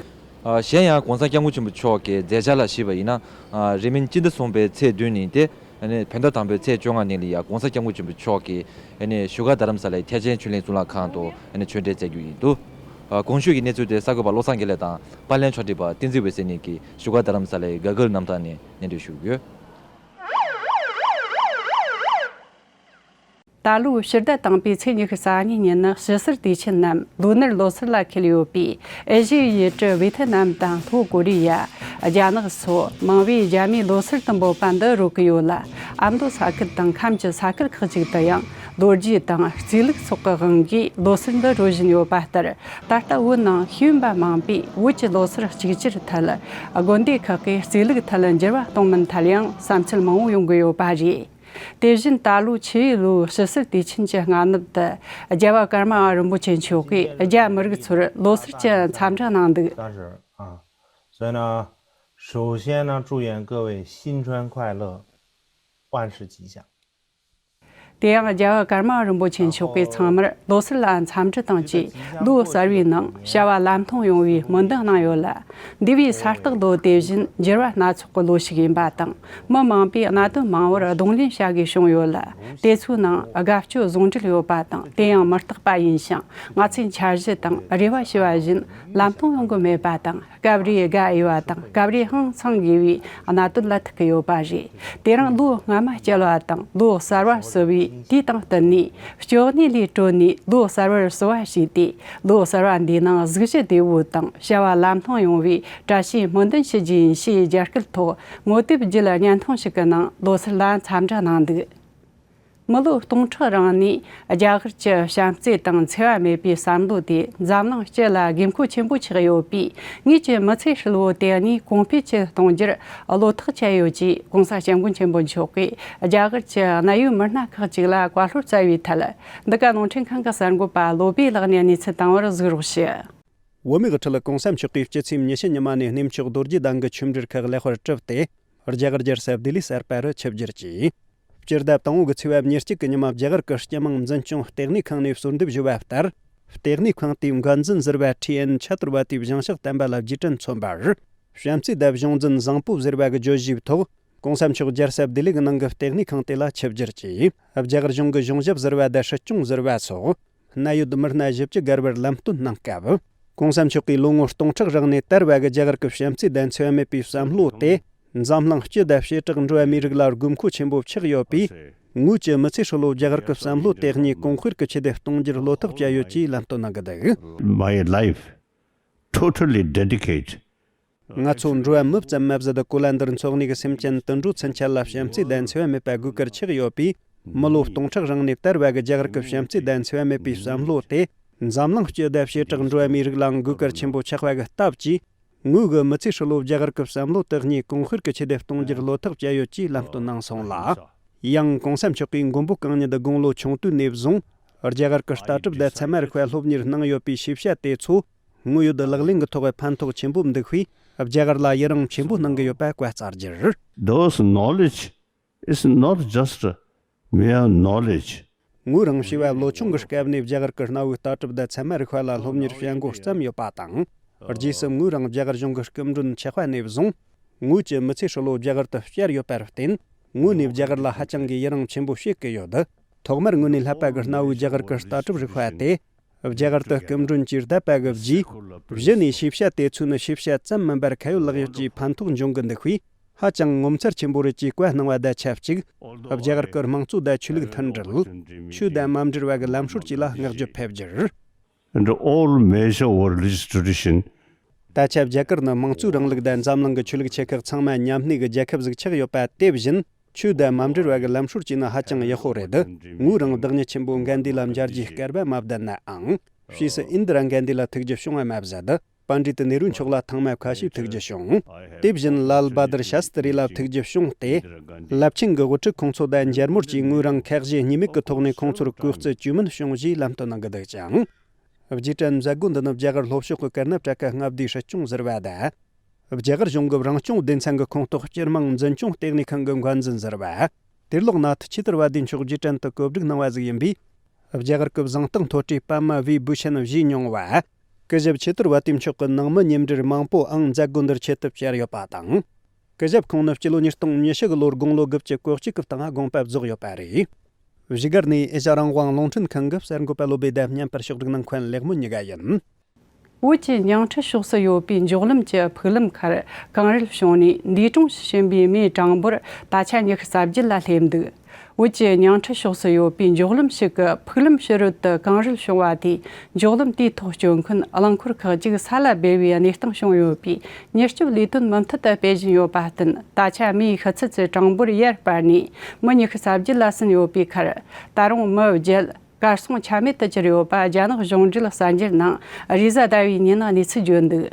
ཨ་གཞན་ཡང་གོང་ས་སྐྱབས་མགོན་ཆེན་པོ་མཆོག་གི་མཛད་འཆར་ལ་གཞིགས་པ་ཡིན་ན། ཨ་རིང་མིན་སྤྱི་ཟླ་གསུམ་པའི་ཚེས་བདུན་ཉིན་ཏེ། ཨ་ནི་བོད་ཟླ་དང་པོའི་ཚེས་བཅོ་ལྔ་ཉིན་ལ་ཡ་གོང་ས་སྐྱབས་མགོན་ཆེན་པོ་མཆོག་གིས་ཨ་ནི་བཞུགས་སྒར་རྡ་རམ་ས་ལའི་ཐེག་ཆེན་ཆོས་གླིང་གཙུག་ལག་ཁང་དུ་ཨ་ནི་ཆོས་འབྲེལ་མཛད་རྒྱུ་ཡིན་འདུག་ཨ་གོང་ཞུས་ཀྱི་གནས་ཚུལ་དེ་གསར་འགོད་པ་བློ་བཟང་དགེ་ལེགས་དང་པར་ལེན་ཕྱོགས་སྒྲིག་པ་བསྟན་འཛིན་འོད་ཟེར་གཉིས་ཀྱིས་བཞུགས་སྒར་རྡ་རམ་ས་ལའི་ག་གུལ་གནམ་ཐང་ནས་སྙན་སྒྲོན་ཞུས་ཡོད། ད་ལོའི་ཕྱི་ཟླ་དང་པོའི་ཚེས་ཉི་ཤུ་རྩ་གཉིས་ཉིན་ནི་དཔྱིད་གསར་དུས་ཆེན་ནམ་ལོ་ནོར་ལོ་གསར་ལ་འཁེལ་ཡོད་པས། ཨེ་ཤི་ཡའི་ཡུལ་གྲུ་ཝེ་ཐི་ནམ་དང་ལྷོ་ཀོ་རི་ཡ། རྒྱ་ནག་སོགས་མང་བས་རྒྱ་མིའི་ལོ་གསར་དུ་འབོད་པ་འདི་རོལ་གི་ཡོད་ལ། ཨ་མདོ་ས་ཁུལ་དང་ཁམས་ཀྱི་ས་ཁུལ་ཁག་ཅིག་ཏུ་ཡང་ལོ་རྒྱུས་དང་རྩིས་ལུགས་སོགས་ཀྱི་དབང་གིས་ལོ་གསར་འདི་རོལ་བཞིན་ཡོད་པ་ལྟར། ད་ལྟ་བོད་ནང་ཤེས་ཡོན་པ་མང་པོས་བོད་ཀྱི་ལོ་གསར་གཅིག་གྱུར་ཐད། དགོན་སྡེ་ཁག་གིས་རྩིས་ལུགས་ཐད་འགྱུར་བ་གཏོང་མིན་ཐད་ཡང་བསམ་ཚུལ་མང་བོ་ཡོང་གི་ཡོད་པ་རེད། དེ་བཞིན་ད་ལོའི་ཆུ་ཡོས་ལོའི་དཔྱིད་གསར་དུས་ཆེན་གྱི་སྔ་ནུབ་ཏུ། རྒྱལ་བ་ཀརྨ་པ་རིན་པོ་ཆེ་མཆོག་གིས་རྒྱ་མི་རིགས་ཚོར་ལོ་གསར་གྱི་འཚམས་འདྲི་གནང་འདུག 三十啊，所以呢，首先呢，祝愿各位新春快乐，万事吉祥。 དེ་ཡང་རྒྱལ་བ་ཀརྨ་པ་རིན་པོ་ཆེ་མཆོག་གིས་ཚང་མར་ལོ་གསར་ལ་འཚམས་འདྲི་དང་བཅས་ལོ་གསར་བའི་ནང་བྱ་བ་ལམ་ལྷོང་ཡོང་བའི་སྨོན་འདུན་གནང་ཡོད་ལ། འདས་པའི་ས་སྟག་ལོ་དེ་བཞིན་འགྱུར་བ་སྣ་ཚོགས་ཀྱི་ལོ་ཞིག་ཡིན་པ་དང་། མི་མང་པོས་གནད་དོན་མང་བོར་གདོང་ལེན་བྱ་དགོས་བྱུང་ཡོད་ལ། དེ་ཚོའི་ནང་དགའ་སྐྱོ་ཟུང་འབྲེལ་ཡོད་པ་དང་། དེ་ཡང་མི་རྟག་པ་ཡིན་ཞིང་། ང་ཚོས་འཆར་གཞི་དང་རེ་བ་བྱས་པ་བཞིན་ལམ་ལྷོང་ཡོང་གི་མེད་པ་དང་། སྐབས་རེ་དགའ་འོས་པ་དང་། སྐབས་རེ་ཧང་སངས་དགོས་པའི་གནད་དོན་ལ་ཐུག་གི་ཡོད་པ་རེད། དེ་རིང་ལོ་སྔ་མ་བསྐྱལ་བ་དང་ལོ་གསར་བ་བསུ་བའི་དུས་དང་བསྟུན་ནས། སྐྱོ་གནས་ལས་གྲོལ་ནས་ལོ་གསར་བར་བསུ་བ་ཞུས་ཏེ། ལོ་གསར་བ་འདིའི་ནང་གཟུགས་གཞི་བདེ་བོ་དང་བྱ་བ་ལམ་ལྷོང་ཡོང་བའི་བཀྲ་ཤིས་སྨོན་འདུན་ཞུ་རྒྱུ་ཡིན་ཞེས་རྒྱ་སྐད་ཐོག་ངོ་དེབ་བརྒྱུད་བརྙན་ཐུང་ཞིག་གི་ནང་ལོ་གསར་ལ་འཚམས་འདྲི་གནང་འདུག་མི་ལོ་སྟོང་ཕྲག་རིང་ནས་རྒྱ་གར་གྱི་བྱམས་བརྩེ་དང་འཚེ་བ་མེད་པའི་བསམ་བློ་དེ་འཛམ་གླིང་སྤྱི་ལ་དགོས་མཁོ་ཆེན་པོ་ཆགས་ཡོད་པས། ངེད་ཀྱི་མི་ཚེ་ཧྲིལ་བོ་དེ་ནས་གོང་འཕེལ་ཆེ་གཏོང་རྒྱུར་བློ་ཐག་བཅད་ཡོད་ཅེས་གོང་ས་སྐྱབས་མགོན་ཆེན་པོ་མཆོག་གིས་རྒྱ་གར་གྱི་གནད་ཡོད་མི་སྣ་ཁག་ཅིག་ལ་བཀའ་སློབ་སྩལ་བའི་ཐད། འདི་ག་རླུང་འཕྲིན་ཁང་གི་གསར་འགོད་པ་བློ་བྷེ་ལགས་ནས་གནས་ཚུལ་བཏང་བར་གཟིགས་རོགས་ཞུ། བོད་མིའི་དབུ་ཁྲིད་གོང་ས་མཆོག་གིས་སྤྱི་ཚེས་ཉི་ཤུ་ཉི་མ་ནས་གནས་མཆོག་རྡོ་རྗེ་གདན་གྱི་ཆོས་འབྲེལ་ཁག་ལེགས་པར་གྲུབ་སྟེ། རྒྱ་གར་རྒྱལ་ས་ལྡི་ལི་གསར་པ་རུ་ཆིབས་བསྒྱུར་གྱིས། སྤྱི་ཟླ་དང་པོ་གི་ཚེས་པ་ཉེར་གཅིག་གི་ཉི་མ་རྒྱ་གར་གྱི་སྤྱི་དམངས་འཛིན་སྐྱོང་ལྟེ་གནས་ཁང་ནས་གསོལ་འདེབས་ཞུས་པ་ལྟར། ལྟེ་གནས་ཁང་དེའི་འགན་འཛིན་ཟུར་པ་ཁྲི་ཨན་ཆ་ཏུར་བ་ཏིའི་བཞེངས་ཕྱག་བསྟན་པ་ལ་རྗེས་དྲན་མཚོན་པར། བྱམས་བརྩེ་ལྡན་གཞུང་འཛིན་བཟང་པོ་ཟེར་བ་གི་བརྗོད་གཞིའི་ཐོག་གོང་ས་མཆོག་རྒྱལ་ས་ལྡི་ལི་གི་ནང་གི་ལྟེ་གནས་ཁང་དེ་ལ་ཆིབས་བསྒྱུར་གྱིས། རྒྱ་གར་གཞུང་གི་གཞུང་ཞབས་ཟུར་པ་དང་སྲིད་སྐྱོང་ཟུར་པ་སོགས། གནད་ཡོད་མི་སྣ་བཞི་བཅུ་བརྒལ་བར་ལམ་སྟོན་གནང་སྐབས། གོང་ས་མཆོག་གིས་ལོ་ངོ་སྟོང་ཕྲག་རིང་ནས་དར་བ་གི་རྒྱ་གར་གྱི་བྱམས་བརྩེ་དང་འཚེ་བ་མེད་པའི་བསམ་བློ་དེ། འཛམ་གླིང་སྤྱི་དང་བྱེ་བྲག་འགྲོ་བ་མིའི་རིགས་ལ་དགོས་མཁོ་ཆེན་པོ་ཆགས་ཡོད་པས། ངོས་ཀྱི་མི་ཚེ་ཧྲིལ་བོ་རྒྱ་གར་གྱི་བསམ་བློ་དེ་ཉིད་གོང་འཕེལ་གྱི་ཆེད་དུ་གཏོང་རྒྱུར་བློ་ཐག་བཅད་ཡོད་ཅེས་ལམ་སྟོན་གནང་གི་འདུག My life totally dedicate ང་ཚོ་འགྲོ་བ་མི་ཙམ་མ་ཟད། གོ་ལ་འདིར་འཚོ་གནས་ཀྱི་སེམས་ཅན་དུད་འགྲོ་ཚུན་ཆད་ལ་བྱམས་བརྩེ་དང་འཚེ་བ་མེད་པ་དགོས་གལ་ཆགས་ཡོད་པས། མི་ལོ་སྟོང་ཕྲག་རིང་ནས་དར་བ་གི་རྒྱ་གར་གྱི་བྱམས་བརྩེ་དང་འཚེ་བ་མེད་པའི་བསམ་བློ་དེ། འཛམ་གླིང་སྤྱི་དང་བྱེ་བྲག་འགྲོ་བ་མིའི་རིགས་ལའང་དགོས་གལ་ཆེན་པོ་ཆགས་པ་གི་སྟབས་ཀྱིས། ངོས་ཀྱི་མི་ཚེ་ཧྲིལ་བོ་རྒྱ་གར་གྱི་བསམ་བློ་དེ་ཉིད་གོང་འཕེལ་གྱི་ཆེད་དུ་གཏོང་རྒྱུར་བློ་ཐག་བཅད་ཡོད་ཅེས་ལམ་སྟོན་གནང་སོང་ལ། ཡང་གོང་ས་མཆོག་གིས་མགོན་པོ་གང་ཉིད་དགུང་ལོ་ཆུང་དུས་ནས་བཟུང་། རྒྱ་གར་གྱི་ལྟ་གྲུབ་དང་ཚད་མ་རིག་པ་སློབ་གཉེར་གནང་ཡོད་པའི་ཤེས་བྱ་དེ་ཚོ། དངོས་ཡོད་ལག་ལེན་གྱི་ཐོག་ཕན་ཐོགས་ཆེན་པོ་འདུག་པས། རྒྱ་གར་ལ་ཡི་རངས་ཆེན་པོ་གནང་གི་ཡོད་པ་བཀའ་སྩལ་རྒྱུར། Those knowledge is not just mere knowledge. ངོས་རང་བྱིས་པ་ལོ་ཆུང་གི་སྐབས་ནས་རྒྱ་གར་གྱི་གནའ་བོའི་ལྟ་གྲུབ་དང་ཚད་མ་རིག་པ་ལ་སློབ་གཉེར་བྱེད་འགོ་བརྩམས་ཡོད་པ་དང་། རྗེས་སུ་ངོས་རང་རྒྱ་གར་གཞུང་གི་སྐུ་མགྲོན་ཆགས་པ་ནས་བཟུང་། ངོས་ཀྱི་མི་ཚེ་ཧྲིལ་བོ་རྒྱ་གར་དུ་བསྐྱལ་ཡོད་པར་བརྟེན། ངོས་ནས་རྒྱ་གར་ལ་ཧ་ཅང་གི་ཡི་རང་ཆེན་པོ་བྱེད་ཀྱི་ཡོད། ཐོག་མར་ངོས་ནས་བསླབ་པ་གི་གནའ་བོའི་རྒྱ་གར་གི་ལྟ་གྲུབ་རིག་པ་དེ། རྒྱ་གར་དུ་སྐུ་མགྲོན་གྱིས་བསྡད་པ་གི་རྗེས། གཞི་ནས་ཤེས་བྱ་དེ་ཚོ་ནི་ཤེས་བྱ་ཙམ་མིན་པར་ཁ་ཡོད་ལག་ཡོད་ཀྱི་ཕན་ཐོགས་འབྱུང་གི་འདུག་པས། ཧ་ཅང་ངོ་མཚར་ཆེན་པོ་རེད་ཅེས་བཀའ་གནང་བ་དང་ཆབས་ཅིག་རྒྱ་གར་གྱི་དམངས་གཙོ་དང་ཆོས་ལུགས་མཐུན་སྒྲིལ། ཆོས་དང་མ་འབྲེལ་བ་གི་ལམ་སྲོལ་བཅས་ལ་བསྔགས་བརྗོད་ཕེབས་རྒྱུར། And all major world religious tradition. ད་ཆ་རྒྱ་གར་ནི་དམངས་གཙོའི་རིང་ལུགས་དང་འཛམ་གླིང་གི་ཆོས་ལུགས་ཆེ་ཁག་ཚང་མ་མཉམ་གནས་ཀྱི་རྒྱལ་ཁབ་ཟིག་ཆགས་ཡོད་པ་དེ་བཞིན། ཆོས་དང་མ་འབྲེལ་བ་གི་ལམ་སྲོལ་བཅས་ནི་ཧ་ཅང་ཡག་པོ་རེད། ངོས་རང་བདག་ཉིད་ཆེན་པོ་གན་དྷི་ལ་མཇལ་རྒྱུའི་སྐལ་བ་མ་བདག་ནའང་། ཕྱིས་སུ་ཨིན་དི་ར་གན་དྷི་ལ་ཐུགས་རྗེ་བྱུང་བ་མ་ཟད། པཎྜི་ཏ་ནེ་རུ་མཆོག་ལ་ཐེངས་མ་ཁ་ཤས་ཐུགས་རྗེ་བྱུང་། དེ་བཞིན་ལཱལ་བྷ་དུར་ཤཱ་སྟྲི་ལ་ཐུགས་རྗེ་བྱུང་སྟེ། རླབས་ཆེན་གྱི་དབུ་ཁྲིད་ཁོང་ཚོ་དང་མཇལ་མོལ་གྱིས་ངོས་རང་ཁ་ཞེ་གཉིས་མེད་ཀྱི་ཐོག་ནས་ཁོང་ཚོར་གུས་བརྩི་བཅོས་མིན་བྱུང་ཞེས་ལམ་སྟོན་གནང་གི་འདུག་ཅིང་། རྗེས་དྲན་མཛད་སྒོ་འདི་ནི་རྒྱ་གར་ལྷོ་ཕྱོགས་ཀྱི་ཀར་ན་ཊ་ཀ་མངའ་སྡེའི་སྲིད་སྐྱོང་ཟུར་པ་དང་། རྒྱ་གར་གཞུང་གི་རང་སྐྱོང་སྡེ་ཚན་གྱི་ཁོངས་གཏོགས་སྤྱི་དམངས་འཛིན་སྐྱོང་ལྟེ་གནས་ཁང་གི་འགན་འཛིན་ཟུར་པ། དེར་ལོག་ནཱ་ཐི་ཆོས་དར་བ་དེ་མཆོག་རྗེས་དྲན་དུ་གོ་སྒྲིག་གནང་བ་ཟིག་ཡིན་པས། རྒྱ་གར་གྱི་བཟང་སྟེང་མཐོ་གྲས་པདྨ་བི་བྷུ་ཤན་བཞེས་མྱོང་བ། སྐུ་ཞབས་ཆོས་དར་བ་དེ་མཆོག་གི་ནང་མི་མཉམ་འབྲེལ་མང་པོའང་མཛད་སྒོ་འདིར་ཆེད་དུ་བཅར་ཡོད་པ་དང་། སྐུ་ཞབས་ཁོང་ནི་སྤྱི་ལོ་ཉིས་སྟོང་ཉི་ཤུ་གི་ལོར་དགུང་ལོ་དགུ་བཅུ་གོ་གཅིག་གི་སྟེང་དགོངས་པ་རྫོགས་ཡོད་པ་རེད། བཞུགས་སྒར་ནས་ཨེ་ཤ་རང་དབང་རླུང་འཕྲིན་ཁང་གི་གསར་འགོད་པ་བློ་བྷེ་དང་མཉམ་པར་ཕྱོགས་སྒྲིག་གནང་མཁན་ལེགས་སྨོན་གཉིས་ཀ་ཡིན། བོད་ཀྱི་ཉང་ཁྲི་ཕྱོགས་སུ་ཡོད་པའི་མགྱོགས་ལམ་གྱི་ཕུག་ལམ་ཁར་གངས་རུད་བྱུང་ནས་འདས་གྲོངས་སུ་ཕྱིན་པའི་མིའི་གྲངས་འབོར་ད་ཆ་ཉི་ཤུ་རྩ་བརྒྱད་ལ་སླེབས་འདུག་བོད་ཀྱི་ཉང་ཁྲི་ཕྱོགས་སུ་ཡོད་པའི་མགྱོགས་ལམ་ཞིག་གི་ཕུག་ལམ་ཕྱི་རོལ་དུ་གངས་རུད་བྱུང་བ་དེས་མགྱོགས་ལམ་དེའི་ཐོག་སྐྱོད་མཁན་རླངས་འཁོར་ཁག་ཅིག་ས་ལ་སྦས་པའི་གནས་སྟངས་བྱུང་ཡོད་པས། མྱུར་སྐྱོབ་ལས་དོན་མུ་མཐུད་དུ་སྤེལ་བཞིན་ཡོད་པར་བརྟེན། ད་ཆ་མིའི་ཤི་ཚད་ཀྱི་གྲངས་འབོར་ཡར་སྤར་ནས་མི་ཉི་ཤུ་རྩ་བརྒྱད་ལ་ཟིན་ཡོད་པའི་ཁར། ད་རུང་མི་བརྒྱད་གར་སོང་ཆ་མེད་དུ་གྱུར་ཡོད་པ་རྒྱ་ནག་གཞུང་འབྲེལ་གསར་འགྱུར་ནང་རེས་གཟའ་ཟླ་བའི་ཉིན་གནས་ཚུལ་བརྗོད་འདུག་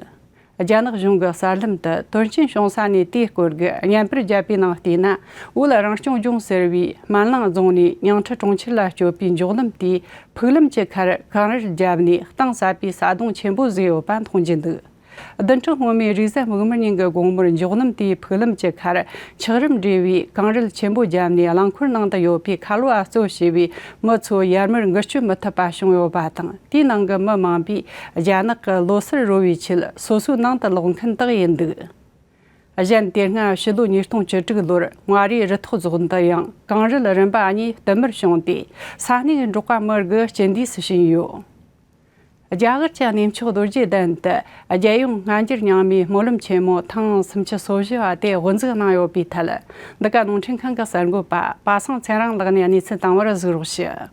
རྒྱ་ནག་གཞུང་གི་གསར་ལམ་དུ་དོན་རྐྱེན་བྱུང་ས་ནས་དེའི་སྐོར་གྱི་བརྙན་པར་བརྒྱབ་པའི་ནང་བལྟས་ན། བོད་རང་སྐྱོང་ལྗོངས་ཟེར་བའི་སྨན་གླིང་རྫོང་ནས་ཉང་ཁྲི་གྲོང་ཁྱེར་ལ་སྐྱོད་པའི་མགྱོགས་ལམ་དེའི་ཕུག་ལམ་གྱི་ཁར་གངས་རུད་བརྒྱབ་ནས་གཏིང་ཟབ་པའི་ས་དོང་ཆེན་པོ་ཟིག་ཡོད་པ་མཐོང་རྒྱུ་འདུག་བདུན་ཕྲག་སྔོན་མའི་རེས་གཟའ་མིག་དམར་ཉིན་གྱི་དགོང་མོར་མགྱོགས་ལམ་དེའི་ཕུག་ལམ་གྱི་ཁར་འཁྱགས་རོམ་འདྲེས་པའི་གངས་རུད་ཆེན་པོ་བརྒྱབ་ནས་རླངས་འཁོར་ནང་དུ་ཡོད་པའི་ཁ་ལོ་བ་གཙོ་བྱས་པའི་མི་ཚོ་ཡར་མར་འགུལ་སྐྱོད་མི་ཐུབ་པ་བྱུང་ཡོད་པ་དང་། དེའི་ནང་གི་མི་མང་པོས་རྒྱ་ནག་གི་ལོ་སར་རོལ་བའི་ཆེད་སོ་སོའི་ནང་དུ་ལོག་མཁན་དག་ཡིན་འདུག་གཞན་དེ་སྔ་ཕྱི་ལོ་ཉིས་སྟོང་བཅུ་དྲུག་ལོར་མངའ་རིས་རུ་ཐོག་རྫོང་དུ་ཡང་གངས་རུད་རིམ་པ་གཉིས་བསྟུད་མར་བྱུང་སྟེ། ས་གནས་འབྲོག་པ་མི་དགུ་རྐྱེན་འདས་སུ་ཕྱིན་ཡོད། རྒྱ་གར་གྱི་གནས་མཆོག་རྡོ་རྗེ་གདན་དུ་རྒྱལ་ཡོངས་སྔ་འགྱུར་རྙིང་མའི་སྨོན་ལམ་ཆེན་མོ་ཐེངས་སུམ་ཅུ་སོ་བཞི་བ་དེ་དབུ་འཛུགས་གནང་ཡོད་པའི་ཐད། འདི་ག་རླུང་འཕྲིན་ཁང་གི་གསར་འགོད་པ་པ་སངས་ཚེ་རིང་ལགས་ནས་གནས་ཚུལ་བཏང་བར་གཟིགས་རོགས་ཞུ།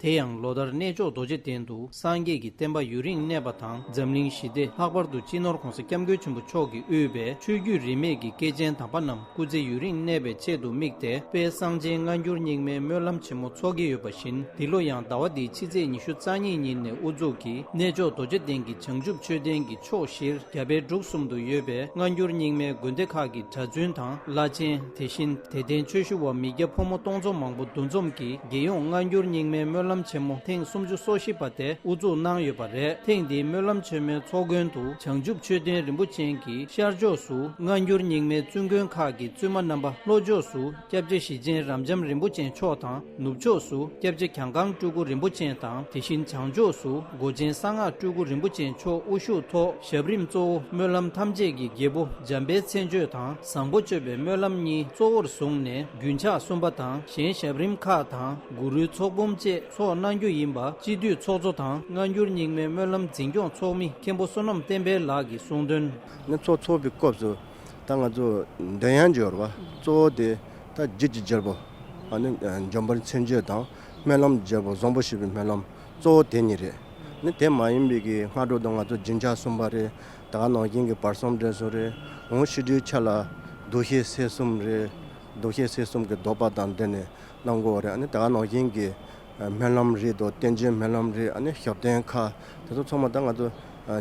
དེ་ཡང་ལོ་ལྟར་གནས་མཆོག་རྡོ་རྗེ་གདན་དུ་སངས་རྒྱས་ཀྱི་བསྟན་པ་ཡུན་རིང་གནས་པ་དང་། འཛམ་གླིང་ཞི་བདེ། ལྷག་པར་དུ་སྤྱི་ནོར་༸གོང་ས་༸སྐྱབས་མགོན་ཆེན་པོ་མཆོག་གིས་དབུས་པའི་ཆོས་བརྒྱུད་རིས་མེད་ཀྱི་སྐྱེས་ཆེན་དམ་པ་རྣམས་སྐུ་ཚེ་ཡུན་རིང་གནས་པའི་ཆེད་དུ་དམིགས་ཏེ། དཔལ་གསང་ཆེན་སྔ་འགྱུར་རྙིང་མའི་སྨོན་ལམ་ཆེན་མོ་འཚོགས་ཀྱི་ཡོད་པ་བཞིན། འདི་ལོ་ཡང་ཟླ་བ་འདིའི་ཕྱི་ཚེས་ཉི་ཤུ་རྩ་གཉིས་ཉིན་ནས་དབུ་འཛུགས་ཀྱིས་གནས་མཆོག་རྡོ་རྗེ་གདན་གྱི་བྱང་ཆུབ་མཆོད་རྟེན་གྱི་ཕྱོགས་བཞིར་རྒྱ་བལ་འབྲུག་གསུམ་དུ་ཡོད་པའི་སྔ་འགྱུར་རྙིང་མའི་དགོན་སྡེ་ཁག་གི་གྲྭ་བཙུན་དང་བླ་ཆེན། དེ་བཞིན་དད་ལྡན་ཆོས་ཞུ་བ་མི་སྐྱ་ཕོ་མོ་སྟོང་ཚོ་མང་པོ་འདུ་འཛོམས་ཀྱིས་རྒྱལ་ཡོངས་སྔ་འགྱུར་རྙིང་མའི་སྨོན་ལམ་ཆེན་མོ་ཐེངས་སུམ་ཅུ་སོ་བཞི་པ་དེ་དབུ་འཛུགས་གནང་ཡོད་པ་རེད། ཐེངས་འདིའི་སྨོན་ལམ་ཆེན་མོའི་ཚོགས་མགོན་དུ་བྱང་ཆུབ་མཆོད་རྟེན་རིན་པོ་ཆེ་གི་ཤར་ཕྱོགས་སུ་སྔ་འགྱུར་རྙིང་མའི་བཙུན་དགོན་ཁག་གི་བཙུན་མ་རྣམ་པ་ལྷོ་ཕྱོགས་སུ་སྐྱབས་རྗེ་ཞེ་ཆེན་རབ་འབྱམས་རིན་པོ་ཆེ་མཆོག་དང་། ནུབ་ཕྱོགས་སུ་སྐྱབས་རྗེ་གྱང་ཁང་སྤྲུལ་སྐུ་རིན་པོ་ཆེ་དང་། དེ་བཞིན་བྱང་ཕྱོགས་སུ་སྒོ་ཆེན་གསང་སྔགས་སྤྲུལ་སྐུ་རིན་པོ་ཆེ་མཆོག་དབུ་བཞུགས་ཐོག་ཞབས་རིམ་གཙོ་བོ་སྨོན་ལམ་ཐམས་ཅད་ཀྱི་རྒྱལ་པོ་འཇམ་དཔལ་མཚན་བརྗོད་དང་། བཟང་པོ་སྤྱོད་པའི་སྨོན་ལམ་གཉིས་གཙོ་བོར་བཟུང་ནས། རྒྱུན་ཆགས་གསུམ་པ་དང་གཞན་ཞབས་རིམ་ཁག་དང་། གུ་རུའི་ཚོགས་འབུམ་བཅས་ཚོགས་གནང་རྒྱུ་ཡིན་པ་སྤྱི་འཐུས་ཚོགས་གཙོ་དང་། སྔ་འགྱུར་རྙིང་མའི་སྨོན་ལམ་འཛིན་སྐྱོང་ཚོགས་མི་མཁན་པོ་བསོད་ནམས་བསྟན་འཕེལ་ལགས་ཀྱིས་གསུངས་དོན། ནི་ཚོགས་འཚོགས་པའི་སྐབས་སུ་ད་ང་ཚོ་འདོན་ཡག་ཅིག་ཡོད་རེད་པ། གཙོ་བོ་དེ་ད་རྒྱུད་ཀྱི་རྒྱལ་པོ་ཨ་ནི་འཇམ་དཔལ་མཚན་བརྗོད་དང་། སྨོན་ལམ་རྒྱལ་པོ་བཟང་པོ་ཞེས་པའི་སྨོན་ལམ་གཙོ་བོ་དེ་གཉིས་རེད། ནི་དེ་མ་ཡིན་པའི་གི་སྔ་དྲོ་དང་ང་ཚོ་རྒྱུན་ཆགས་གསུམ་པ་རེད། ད་ག་ནང་བཞིན་གྱི་བར་གསུམ་འབྲས་གསུམ་རེད། འོང་ཕྱི་དྲོའི་ཆ་ལ་འདུ་ཤེས་སེལ་གསུམ་རེད། འདུ་ཤེས་སེལ་གསུམ་གྱི་བཟློག་པ་དང་འབྲེལ་ནས་གནང་དགོས་པ་རེད། ཨ་ནི་ད་ག་ནང་བཞིན་གྱི་སྨོན་ལམ་རེད་དོ། བསྟན་བཅོས་སྨོན་ལམ་རེད། ཨ་ནི་ཞབས་བརྟན་ཁག་དེ་ཚོ་ཚང་མ་ད་ང་ཚོ་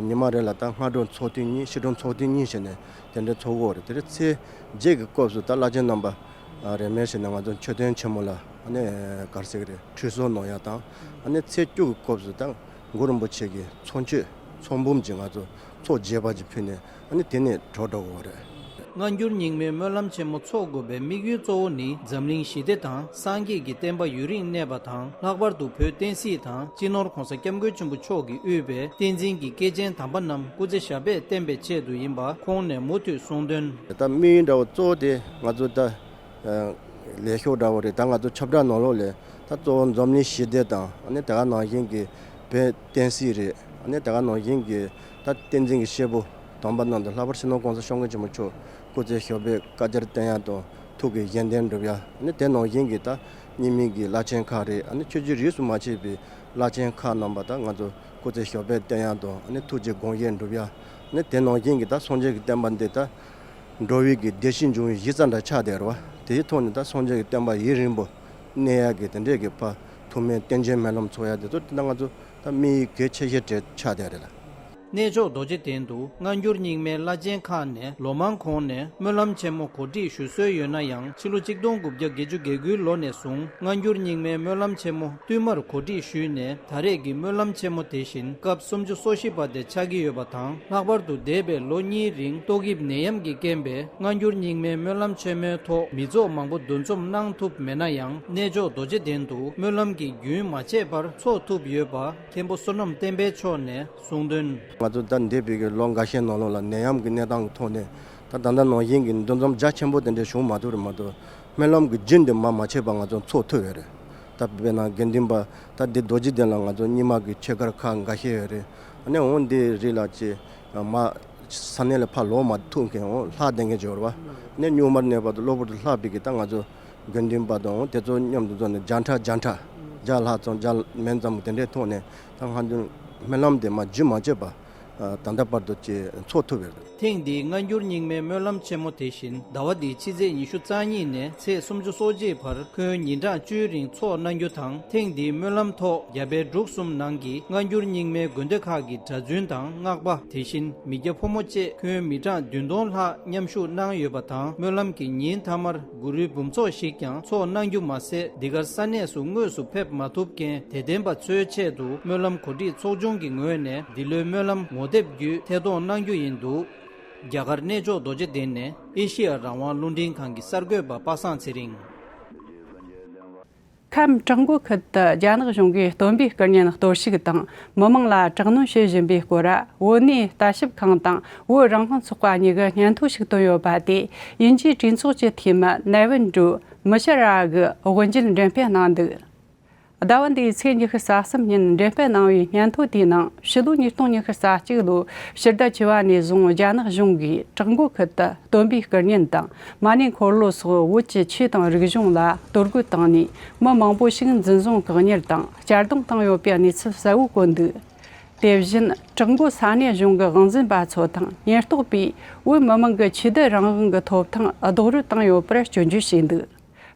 ཉི་མ་རེ་ལ་ད་སྔ་དྲོ་ཚོགས་ཐེངས་གཉིས། ཕྱི་དྲོ་ཚོགས་ཐེངས་གཉིས་བྱས་ནས་དེ་འདྲ་ཚོགས་དགོས་པ་རེད། དེ་རིང་ཚེས་བརྒྱད་ཀྱི་སྐབས་སུ་ད་བླ་ཆེན་རྣམ་པ་རེས་མོས་བྱས་ནས་ང་ཚོ་མཆོད་རྟེན་ཆེན་མོ་ལ་ཨ་ནི་ག་རེ་ཟེར་གི་རེད། ཁྲུས་གསོལ་གནང་ཡག་དང་། ཨ་ནི་ཚེས་བཅུ་གི་སྐབས་སུ་ད་གུ་རུ་རིན་པོ་ཆེ་གི་ཚོགས་མཆོད་ཚོགས་འབུམ་ཅིག་ང་ཚོ་ཚོགས་རྒྱས་པ་ཅིག་ཕུལ་ནས་ཨ་ནི་དེ་ནས་གྲོལ་འགྲོ་དགོས་པ་རེད། སྔ་འགྱུར་རྙིང་མའི་སྨོན་ལམ་ཆེན་མོ་འཚོགས་དགོས་པའི་དམིགས་ཡུལ་གཙོ་བོ་ནི། འཛམ་གླིང་ཞི་བདེ་དང་། སངས་རྒྱས་ཀྱི་བསྟན་པ་ཡུན་རིང་གནས་པ་དང་། ལྷག་པར་དུ་བོད་བསྟན་སྲིད་དང་། སྤྱི་ནོར་༸གོང་ས་༸སྐྱབས་མགོན་ཆེན་པོ་མཆོག་གིས་དབུས་པའི་བསྟན་འཛིན་གྱི་སྐྱེས་ཆེན་དམ་པ་རྣམས་སྐུ་ཚེ་ཞབས་པད་བརྟན་པའི་ཆེད་དུ་ཡིན་པ་ཁོང་ནས་མུ་མཐུད་གསུངས་དོན། ད་དམིགས་ཡུལ་འདྲ་བོ་གཙོ་བོ་དེ་ང་ཚོ་ད་ ལས་ཤོག་འདྲ་བོ་རེད། ད་ང་ཚོ་ཁྱབ་བསྒྲགས་ནང་ལོགས་ལས་ད་གཙོ་བོ་འཛམ་གླིང་ཞི་བདེ་དང་ཨ་ནི་དེ་ག་ནང་བཞིན་གྱི་བོད་བསྟན་སྲིད་རེད། ཨ་ནི་དེ་ག་ནང་བཞིན་གྱི་ད་བསྟན་འཛིན་གྱི་སྐྱེས་བུ་དམ་པ་རྣམས་དང་ལྷག་པར་སྤྱི་ནོར་༸གོང་ས་༸སྐྱབས་མགོན་ཆེན་པོ་མཆོག་སྐུ་ཚེ་ཞབས་པད་བསྐལ་བརྒྱར་བརྟན་ཡག་དང་ཐུགས་ཀྱི་བཞེད་དོན་འགྲུབ་ཡག་ཨ་ནི་དེ་ནང་བཞིན་གྱི་ད་རྙིང་མའི་གི་བླ་ཆེན་ཁག་རེད། ཨ་ནི་ཆོས་བརྒྱུད་རིས་སུ་མ་ཆད་པའི་བླ་ཆེན་ཁག་རྣམ་པ་ད་ང་ཚོ་སྐུ་ཚེ་ཞབས་པད་བརྟན་ཡག་དང་ཨ་ནི་ཐུགས་ཀྱི་དགོངས་བཞེད་འགྲུབ་ཡག་ཨ་ནི་དེ་ནང་བཞིན་གྱི་ད་སངས་རྒྱས་ཀྱི་བསྟན་པ་འདི་ད་འགྲོ་བའི་གི་བདེ་སྐྱིད་འབྱུང་བའི་གཞི་རྩ་འདྲ་ཆགས་བསྡད་རེད་བ། དེའི་ཐོག་ནས་ད་སངས་རྒྱས་ཀྱི་བསྟན་པ་ཡུན་རིང་པོ་གནས་ཡག་གི་དེ་འདྲས་ཀྱི་ཕ་ཐུགས་སྨོན་བསྟན་བཅོས་སྨོན་ལམ་འཚོགས་ཡག་དེ་ཚོ་དེ་ད་ང་ཚོ་ད་དམིགས་ཡུལ་གལ་ཆེ་ཤོས་དེ་ཆགས་བསྡད་རེད་ལ། གནས་མཆོག་རྡོ་རྗེ་གདན་དུ་སྔ་འགྱུར་རྙིང་མའི་བླ་ཆེན་ཁག་ནས་ལོ་མང་གོང་ནས་སྨོན་ལམ་ཆེན་མོ་གོ་སྒྲིག་ཞུ་སྲོལ་ཡོད་ན་ཡང་ཕྱི་ལོ་གཅིག་སྟོང་དགུ་བརྒྱ་བརྒྱད་ཅུ་གྱ་དགུའི་ལོ་ནས་བཟུང་སྔ་འགྱུར་རྙིང་མའི་སྨོན་ལམ་ཆེན་མོ་བསྟུད་མར་གོ་སྒྲིག་ཞུས་ནས་ད་རེས་ཀྱི་སྨོན་ལམ་ཆེན་མོ་དེ་བཞིན་སྐབས་སུམ་ཅུ་སོ་བཞི་པ་དེ་ཆགས་ཀྱི་ཡོད་པ་དང་། ལྷག་པར་དུ་འདས་པའི་ལོ་གཉིས་རིང་ཏོག་དབྱིབས་ནད་ཡམས་ཀྱི་རྐྱེན་པས་སྔ་འགྱུར་རྙིང་མའི་སྨོན་ལམ་ཆེན་མོའི་ཐོག་མི་ཚོགས་མང་པོ་འདུ་འཛོམས་གནང་ཐུབ་མེད་ན་ཡང་། གནས་མཆོག་རྡོ་རྗེ་གདན་དུ་སྨོན་ལམ་གྱི་རྒྱུན་མ་ཆད་པར་འཚོགས་ཐུབ་ཡོད་པ་མཁན་པོ་བསོད་ནམས་བསྟན་འཕེལ་མཆོག་ནས་གསུངས་དོན། ང་ཚོ་ད་འདས་པའི་གི་ལོ་འགའ་ཤས་ནང་ལོགས་ལ་ནད་ཡམས་ཀྱི་གནས་སྟངས་ཀྱི་ཐོག་ནས་ད་ད་ལྟ་ནང་བཞིན་གྱི་འདུ་འཛོམས་རྒྱ་ཆེན་པོ་དེ་འདྲ་བྱུང་མ་ཐུབ་རེད་མ་གཏོགས། སྨོན་ལམ་གྱི་རྒྱུན་དེ་མ་མ་ཆད་པར་ང་ཚོ་འཚོགས་ཐུབ་ཡོད་རེད། ད་དཔེར་ན་དགེ་འདུན་པ་ད་འདི་རྡོ་རྗེ་གདན་ལ་ང་ཚོ་རྙིང་མ་གི་ཆོས་སྒར་ཁག་འགའ་ཤས་ཡོད་རེད། ཨ་ནི་འོང་འདི་རིགས་ལ་ཅེ་མ་ས་གནས་ལ་ཕར་ལོག་མ་ཐུབ་མཁན་འོང་ལྷག་བསྡད་མཁན་ཅིག་ཡོད་རེད་བ། ཨ་ནི་གཉུག་མར་གནས་བར་དུ་གློ་བུར་དུ་ལྷག་པའི་གི་ད་ང་ཚོ་དགེ་འདུན་པ་དང་དེ་ཚོ་མཉམ་དུ་འཛོམས་ནས་བརྒྱ་ཕྲག་བརྒྱ་ཕྲག་བརྒྱ་ལྷག་ཙམ་བརྒྱ་མན་ཙམ་དེ་འདྲའི་ཐོག་ནས་ད་སྔ་འགྱུར་སྨོན་ལམ་དེ་མ་རྒྱུན་མ་ཆད་པར་ད་ལྟ་བར་དུ་ཅེ་འཚོགས་ཐུབ་ཡོད་རེད། ཐེངས་འདིའི་སྔ་འགྱུར་རྙིང་མའི་སྨོན་ལམ་ཆེན་མོ་དེ་བཞིན་ཟླ་བ་འདིའི་ཕྱི་ཚེས་ཉི་ཤུ་རྩ་གཉིས་ནས་ཚེས་སུམ་ཅུ་སོ་གཅིག་བར་ཁོན་ཉིན་གྲངས་བཅུའི་རིང་འཚོགས་གནང་རྒྱུ་དང་། ཐེངས་འདིའི་སྨོན་ལམ་ཐོག་རྒྱ་བལ་འབྲུག་གསུམ་ནང་གི་སྔ་འགྱུར་རྙིང་མའི་དགོན་སྡེ་ཁག་གི་གྲྭ་བཙུན་དང་སྔགས་པ། དེ་བཞིན་མི་སྐྱ་ཕོ་མོ་བཅས་ཁོན་མི་གྲངས་བདུན་སྟོང་ལྷག་མཉམ་ཞུགས་གནང་ཡོད་པ་དང་། སྨོན་ལམ་གྱི་ཉིན་མཐའ་མར་གུ་རུའི་འབུམ་ཚོགས་ཤིག་ཀྱང་འཚོགས་གནང་རྒྱུ་མ་ཟད། འདི་གར་ས་གནས་སུ་དངོས་སུ་ཕེབས་མ་ཐུབ་མཁན་དད་ལྡན་པ་ཚོའི་ཆེད་དུ་སྨོན་ལམ་གོ་སྒྲིག་ཚོགས་ཆུང་གི་ངོས་ནས་འདི་ལོའི་སྨོན་ལམ་ངོ་དེབ་བརྒྱུད་ཐད་གཏོང་གནང་རྒྱུ་ཡིན་འདུག་རྒྱ་གར་གནས་མཆོག་རྡོ་རྗེ་གདན་ནས་ཨེ་ཤེ་ཡ་རང་དབང་རླུང་འཕྲིན་ཁང་གི་གསར་འགོད་པ་པ་སངས་ཚེ་རིང་། ཁམས་བྲག་འགོ་ཁུལ་དུ་རྒྱ་ནག་གཞུང་གིས་སྟོན་པའི་སྐུ་བརྙན་གཏོར་བཤིག་དང་མི་མང་ལ་དྲག་གནོན་བྱེད་བཞིན་པའི་སྐོར། བོད་གནས་ལྟ་ཞིབ་ཁང་དང་བོད་རང་དབང་ཚོགས་པ་གཉིས་ཀྱི་སྙན་ཐོ་ཞིག་བཏོན་ཡོད་པ་དེ་དབྱིན་ཇིའི་གྲོས་ཚོགས་ཀྱི་འཐུས་མི་ནའེ་ཝུན་ཀྲུའུ་མི་ཤི་ར་གིས་དབུ་འབྱེད་འགྲེམས་སྤེལ་གནང་འདུག་ཟླ་བ་འདིའི་ཚེས་ཉི་ཤུ་རྩ་གསུམ་ཉིན་འགྲེམས་སྤེལ་གནང་བའི་སྙན་ཐོ་དེའི་ནང་ཕྱི་ལོ་ཉིས་སྟོང་ཉི་ཤུ་རྩ་གཅིག་ལོའི་ཕྱི་ཟླ་བཅུ་པ་ནས་བཟུང་རྒྱ་ནག་གཞུང་གིས་བྲག་འགོ་ཁུལ་དུ་སྟོན་པའི་སྐུ་བརྙན་དང་མ་ཎི་འཁོར་ལོ་སོགས་བོད་ཀྱི་ཆོས་དང་རིག་གཞུང་ལ་གཏོར་རྒོལ་བཏང་ནས་མི་མང་པོ་ཞིག་འཛིན་བཟུང་བཀག་ཉར་དང་གཅར་རྡུང་བཏང་ཡོད་པའི་གནས་ཚུལ་གསལ་བོ་བཀོད་འདུག་དེ་བཞིན་བྲག་འགོ་ས་གནས་གཞུང་གི་དབང་འཛིན་པ་ཚོ་དང་ཉེན་རྟོག་པས་བོད་མི་མང་གི་ཆོས་དད་རང་དབང་གི་ཐོབ་ཐང་རྡོག་རོལ་བཏང་ཡོད་པར་སྐྱོན་བརྗོད་བྱས་འདུག་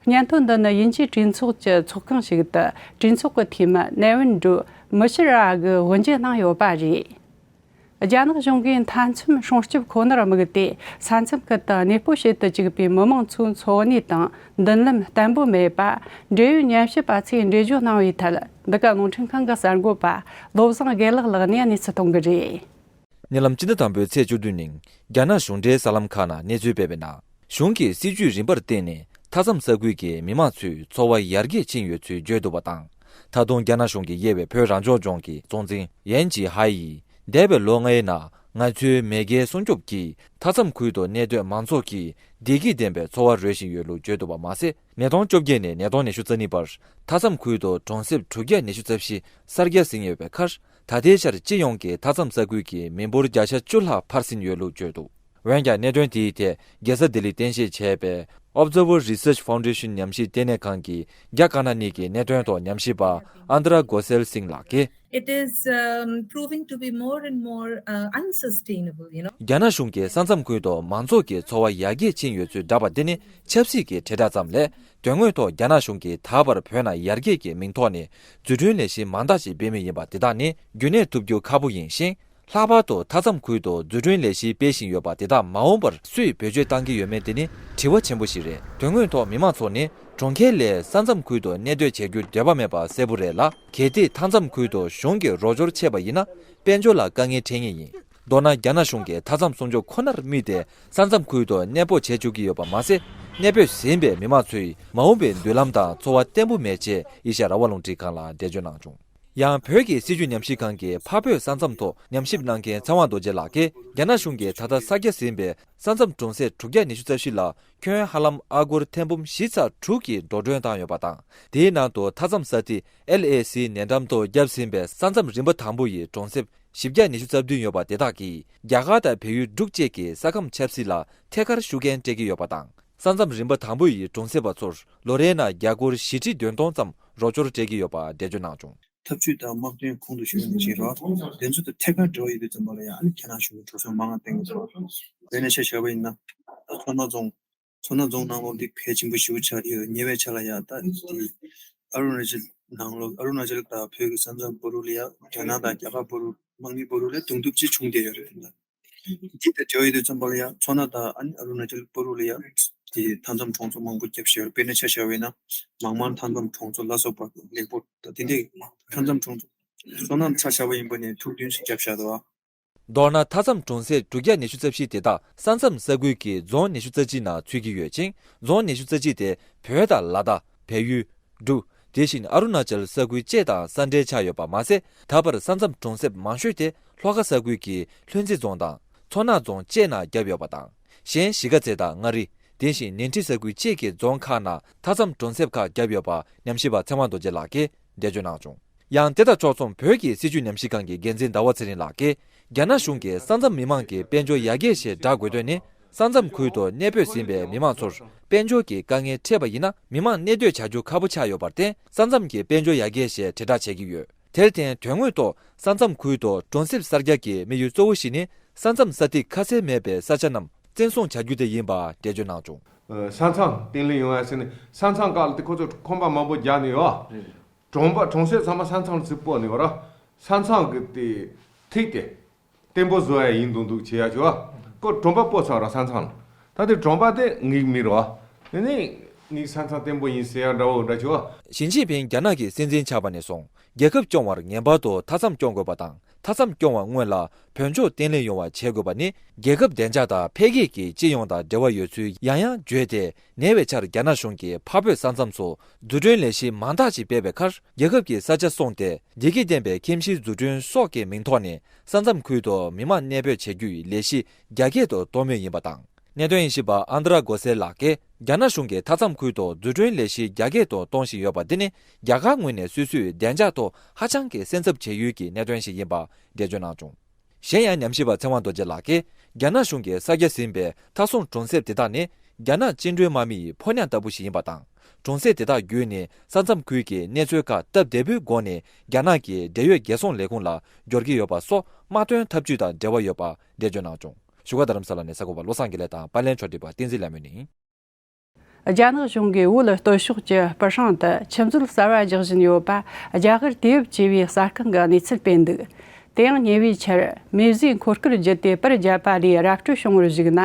སྙན་ཐོ་འདི་ནི་དབྱིན་ཇིའི་གྲོས་ཚོགས་ཀྱི་ཚོགས་ཁང་ཞིག་ཏུ་གྲོས་ཚོགས་ཀྱི་འཐུས་མི་ནའེ་ཝུན་ཀྲུའུ་མི་ཤི་ར་གིས་དབུ་འབྱེད་གནང་ཡོད་པ་རེད། རྒྱ་ནག་གཞུང་གིས་མཐའ་མཚམས་སྲུང་སྐྱོབ་ཁོ་ནར་དམིགས་ཏེ་ས་མཚམས་ཁུལ་དུ་གནས་སྤོ་བྱེད་དུ་བཅུག་པའི་མི་མང་ཚོའི་འཚོ་གནས་དང་མདུན་ལམ་བརྟན་པོ་མེད་པ་འབྲེལ་ཡོད་ཉམས་ཞིབ་པ་ཚོས་འགྲེལ་བརྗོད་གནང་བའི་ཐད། འདི་ག་རླུང་འཕྲིན་ཁང་གི་གསར་འགོད་པ་བློ་བཟང་དགེ་ལེགས་ལགས་ནས་གནས་ཚུལ་གཏོང་གི་རེད། ཉེ་ལམ་སྤྱི་ཟླ་དང་པོའི་ཚེས་བཅུ་བདུན་ཉིན་རྒྱ་ནག་གཞུང་འབྲེལ་གསར་ལམ་ཁག་ནང་གནས་ཚུལ་སྤེལ་བའི་ནང་། གཞུང་གི་སྲིད་ཇུས་རིམ་པར་བརྟེན་ནས་མཐའ་མཚམས་ས་ཁུལ་གྱི་མི་མང་ཚོའི་འཚོ་བ་ཡར་རྒྱས་ཕྱིན་ཡོད་ཚུལ་བརྗོད་འདུག་པ་དང་། ད་དུང་རྒྱ་ནག་གཞུང་གིས་དབྱེ་བའི་བོད་རང་སྐྱོང་ལྗོངས་ཀྱི་གཙོ་འཛིན་ཡན་ཅི་ཧའེ་ཡིས་འདས་པའི་ལོ་ལྔའི་ནང་ང་ཚོའི་མེས་རྒྱལ་སྲུང་སྐྱོབ་ཀྱིས་མཐའ་མཚམས་ཁུལ་དུ་གནས་སྡོད་མང་ཚོགས་ཀྱིས་བདེ་སྐྱིད་ལྡན་པའི་འཚོ་བ་རོལ་བཞིན་ཡོད་ལུགས་བརྗོད་འདུག་པ་མ་ཟད། ཉིས་སྟོང་བཅོ་བརྒྱད་ནས་ཉིས་སྟོང་ཉི་ཤུ་རྩ་གཉིས་བར་མཐའ་མཚམས་ཁུལ་དུ་གྲོང་གསེབ་དྲུག་བརྒྱ་ཉི་ཤུ་རྩ་བཞི་གསར་རྒྱག་ཟིན་ཡོད་པའི་ཁར། ད་ལྟའི་ཆར་སྤྱི་ཡོངས་ཀྱི་མཐའ་མཚམས་ས་ཁུལ་གྱི་མི་འབོར་བརྒྱ་ཆ་བཅུ་ལྷག་འཕར་ཟིན་ཡོད་ལུགས་བརྗོད་འདུག་འོན་ཀྱང་གནད་དོན་དེའི་ཐད་རྒྱལ་ས་ལྡི་ལིར་རྟེན་གཞི་བྱས་པའི་Observer Research Foundation ཉམས་ཞིབ་ལྟེ་གནས་ཁང་གི་རྒྱ་དཀར་ནག་གཉིས་ཀྱི་གནད་དོན་ཐོག་ཉམས་ཞིབ་པ་ཨན་དྲ་གོ་སེལ་སིང་ལགས་ཀྱིས། It is, um, proving to be more and more, uh, unsustainable, you know. རྒྱ་ནག་གཞུང་གིས་ས་མཚམས་ཁུལ་དུ་མང་ཚོགས་ཀྱི་འཚོ་བ་ཡར་རྒྱས་ཕྱིན་ཡོད་ཚུལ་བསྒྲགས་པ་འདི་ནི་ཆབ་སྲིད་ཀྱི་དྲིལ་བསྒྲགས་ཙམ་ལས། དོན་དངོས་ཐོག་རྒྱ་ནག་གཞུང་གིས་ད་བར་བོད་ནང་ཡར་རྒྱས་ཀྱི་མིང་ཐོག་ནས་འཛུགས་སྐྲུན་ལས་གཞི་མང་དག་ཅིག་སྤེལ་མུས་ཡིན་པ་འདི་དག་ནི་རྒྱུན་གནས་ཐུབ་རྒྱུ་ཁག་པོ་ཡིན་ཞིང་། ལྷག་པར་དུ་མཐའ་མཚམས་ཁུལ་དུ་འཛུགས་སྐྲུན་ལས་གཞི་སྤེལ་བཞིན་ཡོད་པ་དེ་དག་མ་འོངས་པར་སུས་བེད་སྤྱོད་གཏང་གི་ཡོད་མེད་དེ་ནི་དྲི་བ་ཆེན་པོ་ཞིག་རེད། དོན་དངོས་ཐོག་མི་མང་ཚོ་ནི་གྲོང་ཁྱེར་ལས་ས་མཚམས་ཁུལ་དུ་གནས་སྡོད་བྱེད་རྒྱུར་འདོད་པ་མེད་པ་གསལ་པོ་རེད་ལ། གལ་ཏེ་མཐའ་མཚམས་ཁུལ་དུ་གཞུང་གི་རོགས་སྐྱོར་ཆད་པ་ཡིན་ན་དཔལ་འབྱོར་ལ་དཀའ་ངལ་འཕྲད་ངེས་ཡིན། མདོར་ན་རྒྱ་ནག་གཞུང་གིས་མཐའ་མཚམས་སྲུང་སྐྱོབ་ཁོ་ནར་དམིགས་ཏེ་ས་མཚམས་ཁུལ་དུ་གནས་སྤོ་བྱེད་བཅུག་གི་ཡོད་པ་མ་ཟད། གནས་སྤོས་ཟིན་པའི་མི་མང་ཚོའི་མ་འོངས་པའི་མདུན་ལམ་དང་འཚོ་བ་བརྟན་པོ་མེད་ཅེས་ཨེ་ཤ་ཡ་རང་དབང་རླུང་འཕྲིན་ཁང་ལ་འགྲེལ་བརྗོད་གནང་བྱུང་། ཡང་བོད་ཀྱི་སྲིད་བྱུས་ཉམས་ཞིབ་ཁང་གི་འཕགས་བོད་ས་མཚམས་ཐོག་ཉམས་ཞིབ་གནང་མཁན་ཚེ་དབང་རྡོ་རྗེ་ལགས་ཀྱིས། རྒྱ་ནག་གཞུང་གིས་ད་ལྟ་ས་རྒྱ་ཟིན་པའི་ས་མཚམས་གྲོང་གསེབ་དྲུག་བརྒྱ་ཉི་ཤུ་རྩ་བཞི་ལ། ཁྱོན་ཧ་ལམ་ཨ་སྒོར་ཐེར་འབུམ་བཞི་ཚེག་དྲུག་གི་འགྲོ་གྲོན་བཏང་ཡོད་པ་དང་། དེའི་ནང་དུ་མཐའ་མཚམས་ས་ཐིག་ཨེལ་ཨེ་སི་ནས་འགྲམ་དུ་བརྒྱབ་ཟིན་པའི་ས་མཚམས་རིམ་པ་དང་པོ་ཡི་གྲོང་གསེབ་བཞི་བརྒྱ་ཉི་ཤུ་རྩ་བདུན་ཡོད་པ་དེ་དག་གིས། རྒྱ་གར་དང་བལ་ཡུལ་འབྲུག་བཅས་ཀྱི་ས་ཁམས་ཆབ་སྲིད་ལ་ཐད་ཀར་ཤུགས་རྐྱེན་སྤྲད་ཀྱི་ཡོད་པ་དང་། ས་མཚམས་རིམ་པ་དང་པོ་ཡི་གྲོང་གསེབ་པ་ཚོར་ལོ་རེའི་ནང་རྒྱ་སྒོར་བཞི་ཁྲི་བདུན་སྟོང་ཙམ་རོགས་སྐྱོར་སྤྲད་ཀྱི་ཡོད་པ་འགྲེལ་བརྗོད་གནང་བྱུང་། འཐབ་ཇུས་དང་དམག་དོན་གོང་དུ་ཞུ་བ་ནས་བྱེད་རོགས། དེ་ཚོ་དང་ཐད་ཀར་འབྲེལ་བ་ཡོད་དུས་ཙམ་པ་ལ་ཡང་ཨ་ནི་རྒྱ་ནག་གཞུང་གིས་འགྲོ་སོང་མང་བ་བཏང་གི་འདུག་དཔེར་ན་ཆ་བཞག་པ་ཡིན་ན། ད་མཚོ་སྣ་རྫོང་། མཚོ་སྣ་རྫོང་ནང་ལོགས་འདི་གལ་ཆེན་པོ་ཞེ་པོ་ཆགས་ཀྱི་ཡོད། ཉེ་བའི་ཆར་ལ་ཡང་ད་འདི་ཨ་རུ་ན་ཅལ་ནང་ལོགས། ཨ་རུ་ན་ཅལ་དང་བོད་ཀྱི་ས་མཚམས་བར་དུ་ལ་ཡང་རྒྱ་ནག་དང་རྒྱ་གར་བར་དུ་དམག་མི་བར་དུ་ལ་གདོང་ཐུག་ཅིག་བྱུང་བསྡད་ཡོད་རེད། དེ་འདྲ། འདི་དང་འབྲེལ་བ་ཡོད་དུས་ཙམ་པ་ལ་ཡང་མཚོ་སྣ་དང་ཨ་ནི་ཨ་རུ་ན་ཅལ་བར་དུ་ལ་ཡང་དེ་མཐའ་མཚམས་གྲོང་ཚོ་མང་པོ་བརྒྱབ་བཞག་ཡོད་རེད། དཔེར་ན་ཆ་བཞག་པ་ཡིན་ན་མང་མང་མཐའ་མཚམས་གྲོང་ཚོ་ལ་སོགས་པ་གླེ་པོར་དང་དེ་འདྲའི་མཐའ་མཚམས་གྲོང་ཚོ། མཚོ་སྣ་ཆ་བཞག་པ་ཡིན་པ་ནས་ཐུག་བདུན་ཞིག་བརྒྱབ་བཞག་འདུག་ཨ། མདོར་ན་མཐའ་མཚམས་གྲོང་གསེབ་དྲུག་བརྒྱ་ཉི་ཤུ་རྩ་བཞི་དེ་དག་ས་མཚམས་ས་ཁུལ་གྱི་རྫོང་ཉི་ཤུ་རྩ་གཅིག་ནང་ཚུད་ཀྱི་ཡོད་ཅིང་། རྫོང་ཉི་ཤུ་རྩ་གཅིག་དེ་བོད་དང་ལ་དྭགས། བལ་ཡུལ། འབྲུག་དེ་བཞིན་ཨ་རུ་ན་ཅལ་ས་ཁུལ་བཅས་དང་ས་འབྲེལ་ཆགས་ཡོད་པ་མ་ཟད། ད་བར་ས་མཚམས་གྲོང་གསེབ་མང་ཤོས་དེ་ལྷོ་ཁ་ས་ཁུལ་གྱི་ལྷུན་རྩེ་རྫོང་དང་མཚོ་སྣ་རྫོང་བཅས་ནང་བརྒྱབ་ཡོད་པ་དང་། གཞན་གཞིས་ཀ་རྩེ་དང་མངའ་རིས། དེ་བཞིན་ཉིང་ཁྲི་ས་ཁུལ་བཅས་ཀྱི་རྫོང་ཁག་ནང་མཐའ་མཚམས་གྲོང་གསེབ་ཁག་བརྒྱབ་ཡོད་པ་ཉམས་ཞིབ་པ་ཚེ་དབང་རྡོ་རྗེ་ལགས་ཀྱིས་འགྲེལ་བརྗོད་གནང་བྱུང་། ཡང་དེ་དང་ཕྱོགས་མཚུངས་བོད་ཀྱི་སྲིད་བྱུས་ཉམས་ཞིབ་ཁང་གི་འགན་འཛིན་ཟླ་བ་ཚེ་རིང་ལགས་ཀྱིས། རྒྱ་ནག་གཞུང་གིས་ས་མཚམས་མི་མང་གི་དཔལ་འབྱོར་ཡར་རྒྱས་ཞེས་བསྒྲགས་དགོས་དོན་ནི། ས་མཚམས་ཁུལ་དུ་གནས་སྤོས་ཟིན་པའི་མི་མང་ཚོར་དཔལ་འབྱོར་གྱི་དཀའ་ངལ་འཕྲད་པ་ཡིན་ན། མི་མང་གནས་སྡོད་བྱ་རྒྱུ་ཁག་པོ་ཆགས་ཡོད་པར་བརྟེན། ས་མཚམས་ཀྱི་དཔལ་འབྱོར་ཡར་རྒྱས་ཞེས་དྲིལ་བསྒྲགས་བྱེད་ཀྱི་ཡོད། དེར་བརྟེན། དོན་དངོས་ཐོག་ས་མཚམས་ཁུལ་དུ་གྲོང་གསེབ་གསར་རྒྱག་གི་དམིགས་ཡུལ་གཙོ་བོ་ཞིག་ནི། ས་མཚམས་ས་ཐིག་ཁ་གསལ་མེད་པའི་ས་ཆ་རྣམས་བཙན་བཟུང་བྱ་རྒྱུ་དེ་ཡིན་པ་འགྲེལ་བརྗོད་གནང་བྱུང་། ཨ། ས་མཚམས་བརྟན་ལྷིང་ཡོང་ཡ་ཟེར་ནས། ས་མཚམས་ཁག་ལ་དེ་ཁོ་ཚོ་ཁང་པ་མང་པོ་རྒྱག་ནས་ཡོད། རེད་རེད། གྲོང་པ་གྲོང་གསེབ་ཚང་མ་ས་མཚམས་ལ་ཚུར་སྤོ་ནས་ཡོད་ར། ས་མཚམས་ཀྱི་དེ་ཐིག་དེ་བརྟན་པོ་བཟོ་ཡ་ཡིན་མདོག་མདོག་བྱེད་ཡ་བྱོས། ཁོ་གྲོང་པ་སྤོ་ཚར་ར་ས་མཚམས་ལ། ད་དེ་གྲོང་པ་དེ་ངེད་མི་རེད་བ། དེ་ནས་ངེད་ས་མཚམས་བརྟན་པོ་ཡིན་ཟེར་ཡ་འདྲ་བོ་འདྲ་བྱོས། ཞི་ཅིན་ཕིང་རྒྱ་ནག་གི་སྲིད་འཛིན་ཆགས་པ་ནས་བཟུང་། རྒྱལ་ཁབ་སྐྱོང་བར་ངེས་པར་དུ་མཐའ་མཚམས་སྐྱོང་དགོས་པ་དང་། མཐའ་མཚམས་སྐྱོང་བ་སྔོན་ལ་བོད་ལྗོངས་བརྟན་ལྷིང་ཡོང་བ་བྱེད་དགོས་པ་ནི། རྒྱལ་ཁབ་བདེ་འཇགས་དང་འཕེལ་རྒྱས་ཀྱི་སྤྱི་ཡོངས་དང་འབྲེལ་བ་ཡོད་ཚུལ་ཡང་ཡང་བརྗོད་དེ། ཉེ་བའི་ཆར་རྒྱ་ནག་གཞུང་གིས་འཕགས་བོད་ས་མཚམས་སུ་རྫུ་འཕྲུལ་ལས་གཞི་མང་དག་ཅིག་སྤེལ་བའི་ཁར། རྒྱལ་ཁབ་ཀྱི་ས་ཆ་བཙོངས་ཏེ། བདེ་སྐྱིད་ལྡན་པའི་ཁྱིམ་གཞིས་འཛུགས་སྐྲུན་སོགས་ཀྱི་མིང་ཐོག་ནས་ས་མཚམས་ཁུལ་དུ་མི་མང་གནས་སྤོས་བྱེད་རྒྱུ་ཡི་ལས་གཞི་རྒྱ་སྐྱེད་དུ་གཏོང་མུས་ཡིན་པ་དང་། གནད་དོན་དབྱེ་ཞིབ་པ་ཨན་དྲ་གོ་སེ་ལགས་ཀྱིས། རྒྱ་ནག་གཞུང་གིས་མཐའ་མཚམས་ཁུལ་དུ་རྫུ་འཕྲུལ་ལས་གཞི་རྒྱ་སྐྱེད་དུ་གཏོང་བཞིན་ཡོད་པ་འདི་ནི། རྒྱ་གར་ངོས་ནས་སོ་སོའི་བདེ་འཇགས་ཐོག་ཧ་ཅང་གི་སེམས་འཚབ་བྱེད་ཡུལ་གྱི་གནད་དོན་ཞིག་ཡིན་པ་འགྲེལ་བརྗོད་གནང་བྱུང་། གཞན་ཡང་། ཉམས་ཞིབ་པ་ཚེ་དབང་རྡོ་རྗེ་ལགས་ཀྱིས། རྒྱ་ནག་གཞུང་གིས་ས་རྒྱ་ཟིན་པའི་མཐའ་སྲུང་གྲོང་གསེབ་དེ་དག་ནི། རྒྱ་ནག་བཅིངས་འགྲོལ་དམག་མི་ཡི་ཕོ་ཉ་ལྟ་བུ་ཞིག་ཡིན་པ་དང་། གྲོང་གསེབ་དེ་དག་བརྒྱུད་ནས་ས་མཚམས་ཁུལ་གྱི་གནས་ཚུལ་ཁག་སྟབས་བདེ་པོའི་སྒོ་ནས་རྒྱ་ནག་གི་འབྲེལ་ཡོད་རྒྱལ་སྲུང་ལས་ཁུངས་ལ་འབྱོར་གྱི་ཡོད་པ་སོགས། དམག་དོན་འཐབ་ཇུས་དང་འབྲེལ་བ་ཡོད་པ་འགྲེལ་བརྗོད་གནང་བྱུང་། བཞུགས་སྒར་རྡ་རམ་ས་ལ་ནས་གསར་འགོད་པ་བློ་བཟང་དགེ་ལེགས་དང་། པར་ལེན་ཕྱོགས་སྒྲིག་པ་བསྟན་འཛིན་ལྷ་མོ་ནས། རྒྱ་ནག་གཞུང་གིས་བོད་སྟོད་ཕྱོགས་ཀྱི་པི་ཧྲེང་དུ་ཆུ་མཛོད་གསར་བ་རྒྱག་བཞིན་ཡོད་པ། རྒྱ་གར་དུས་བབ་ཅེས་པའི་གསར་ཁང་གིས་གནས་ཚུལ་སྤེལ་འདུག་དེ་ཡང་ཉེ་བའི་ཆར་མེ་བཟོས་འཁོར་སྐར་བརྒྱུད་དེ་པར་བརྒྱབ་པ་ལས་ར་སྤྲོད་བྱུང་བར་གཞིགས་ན།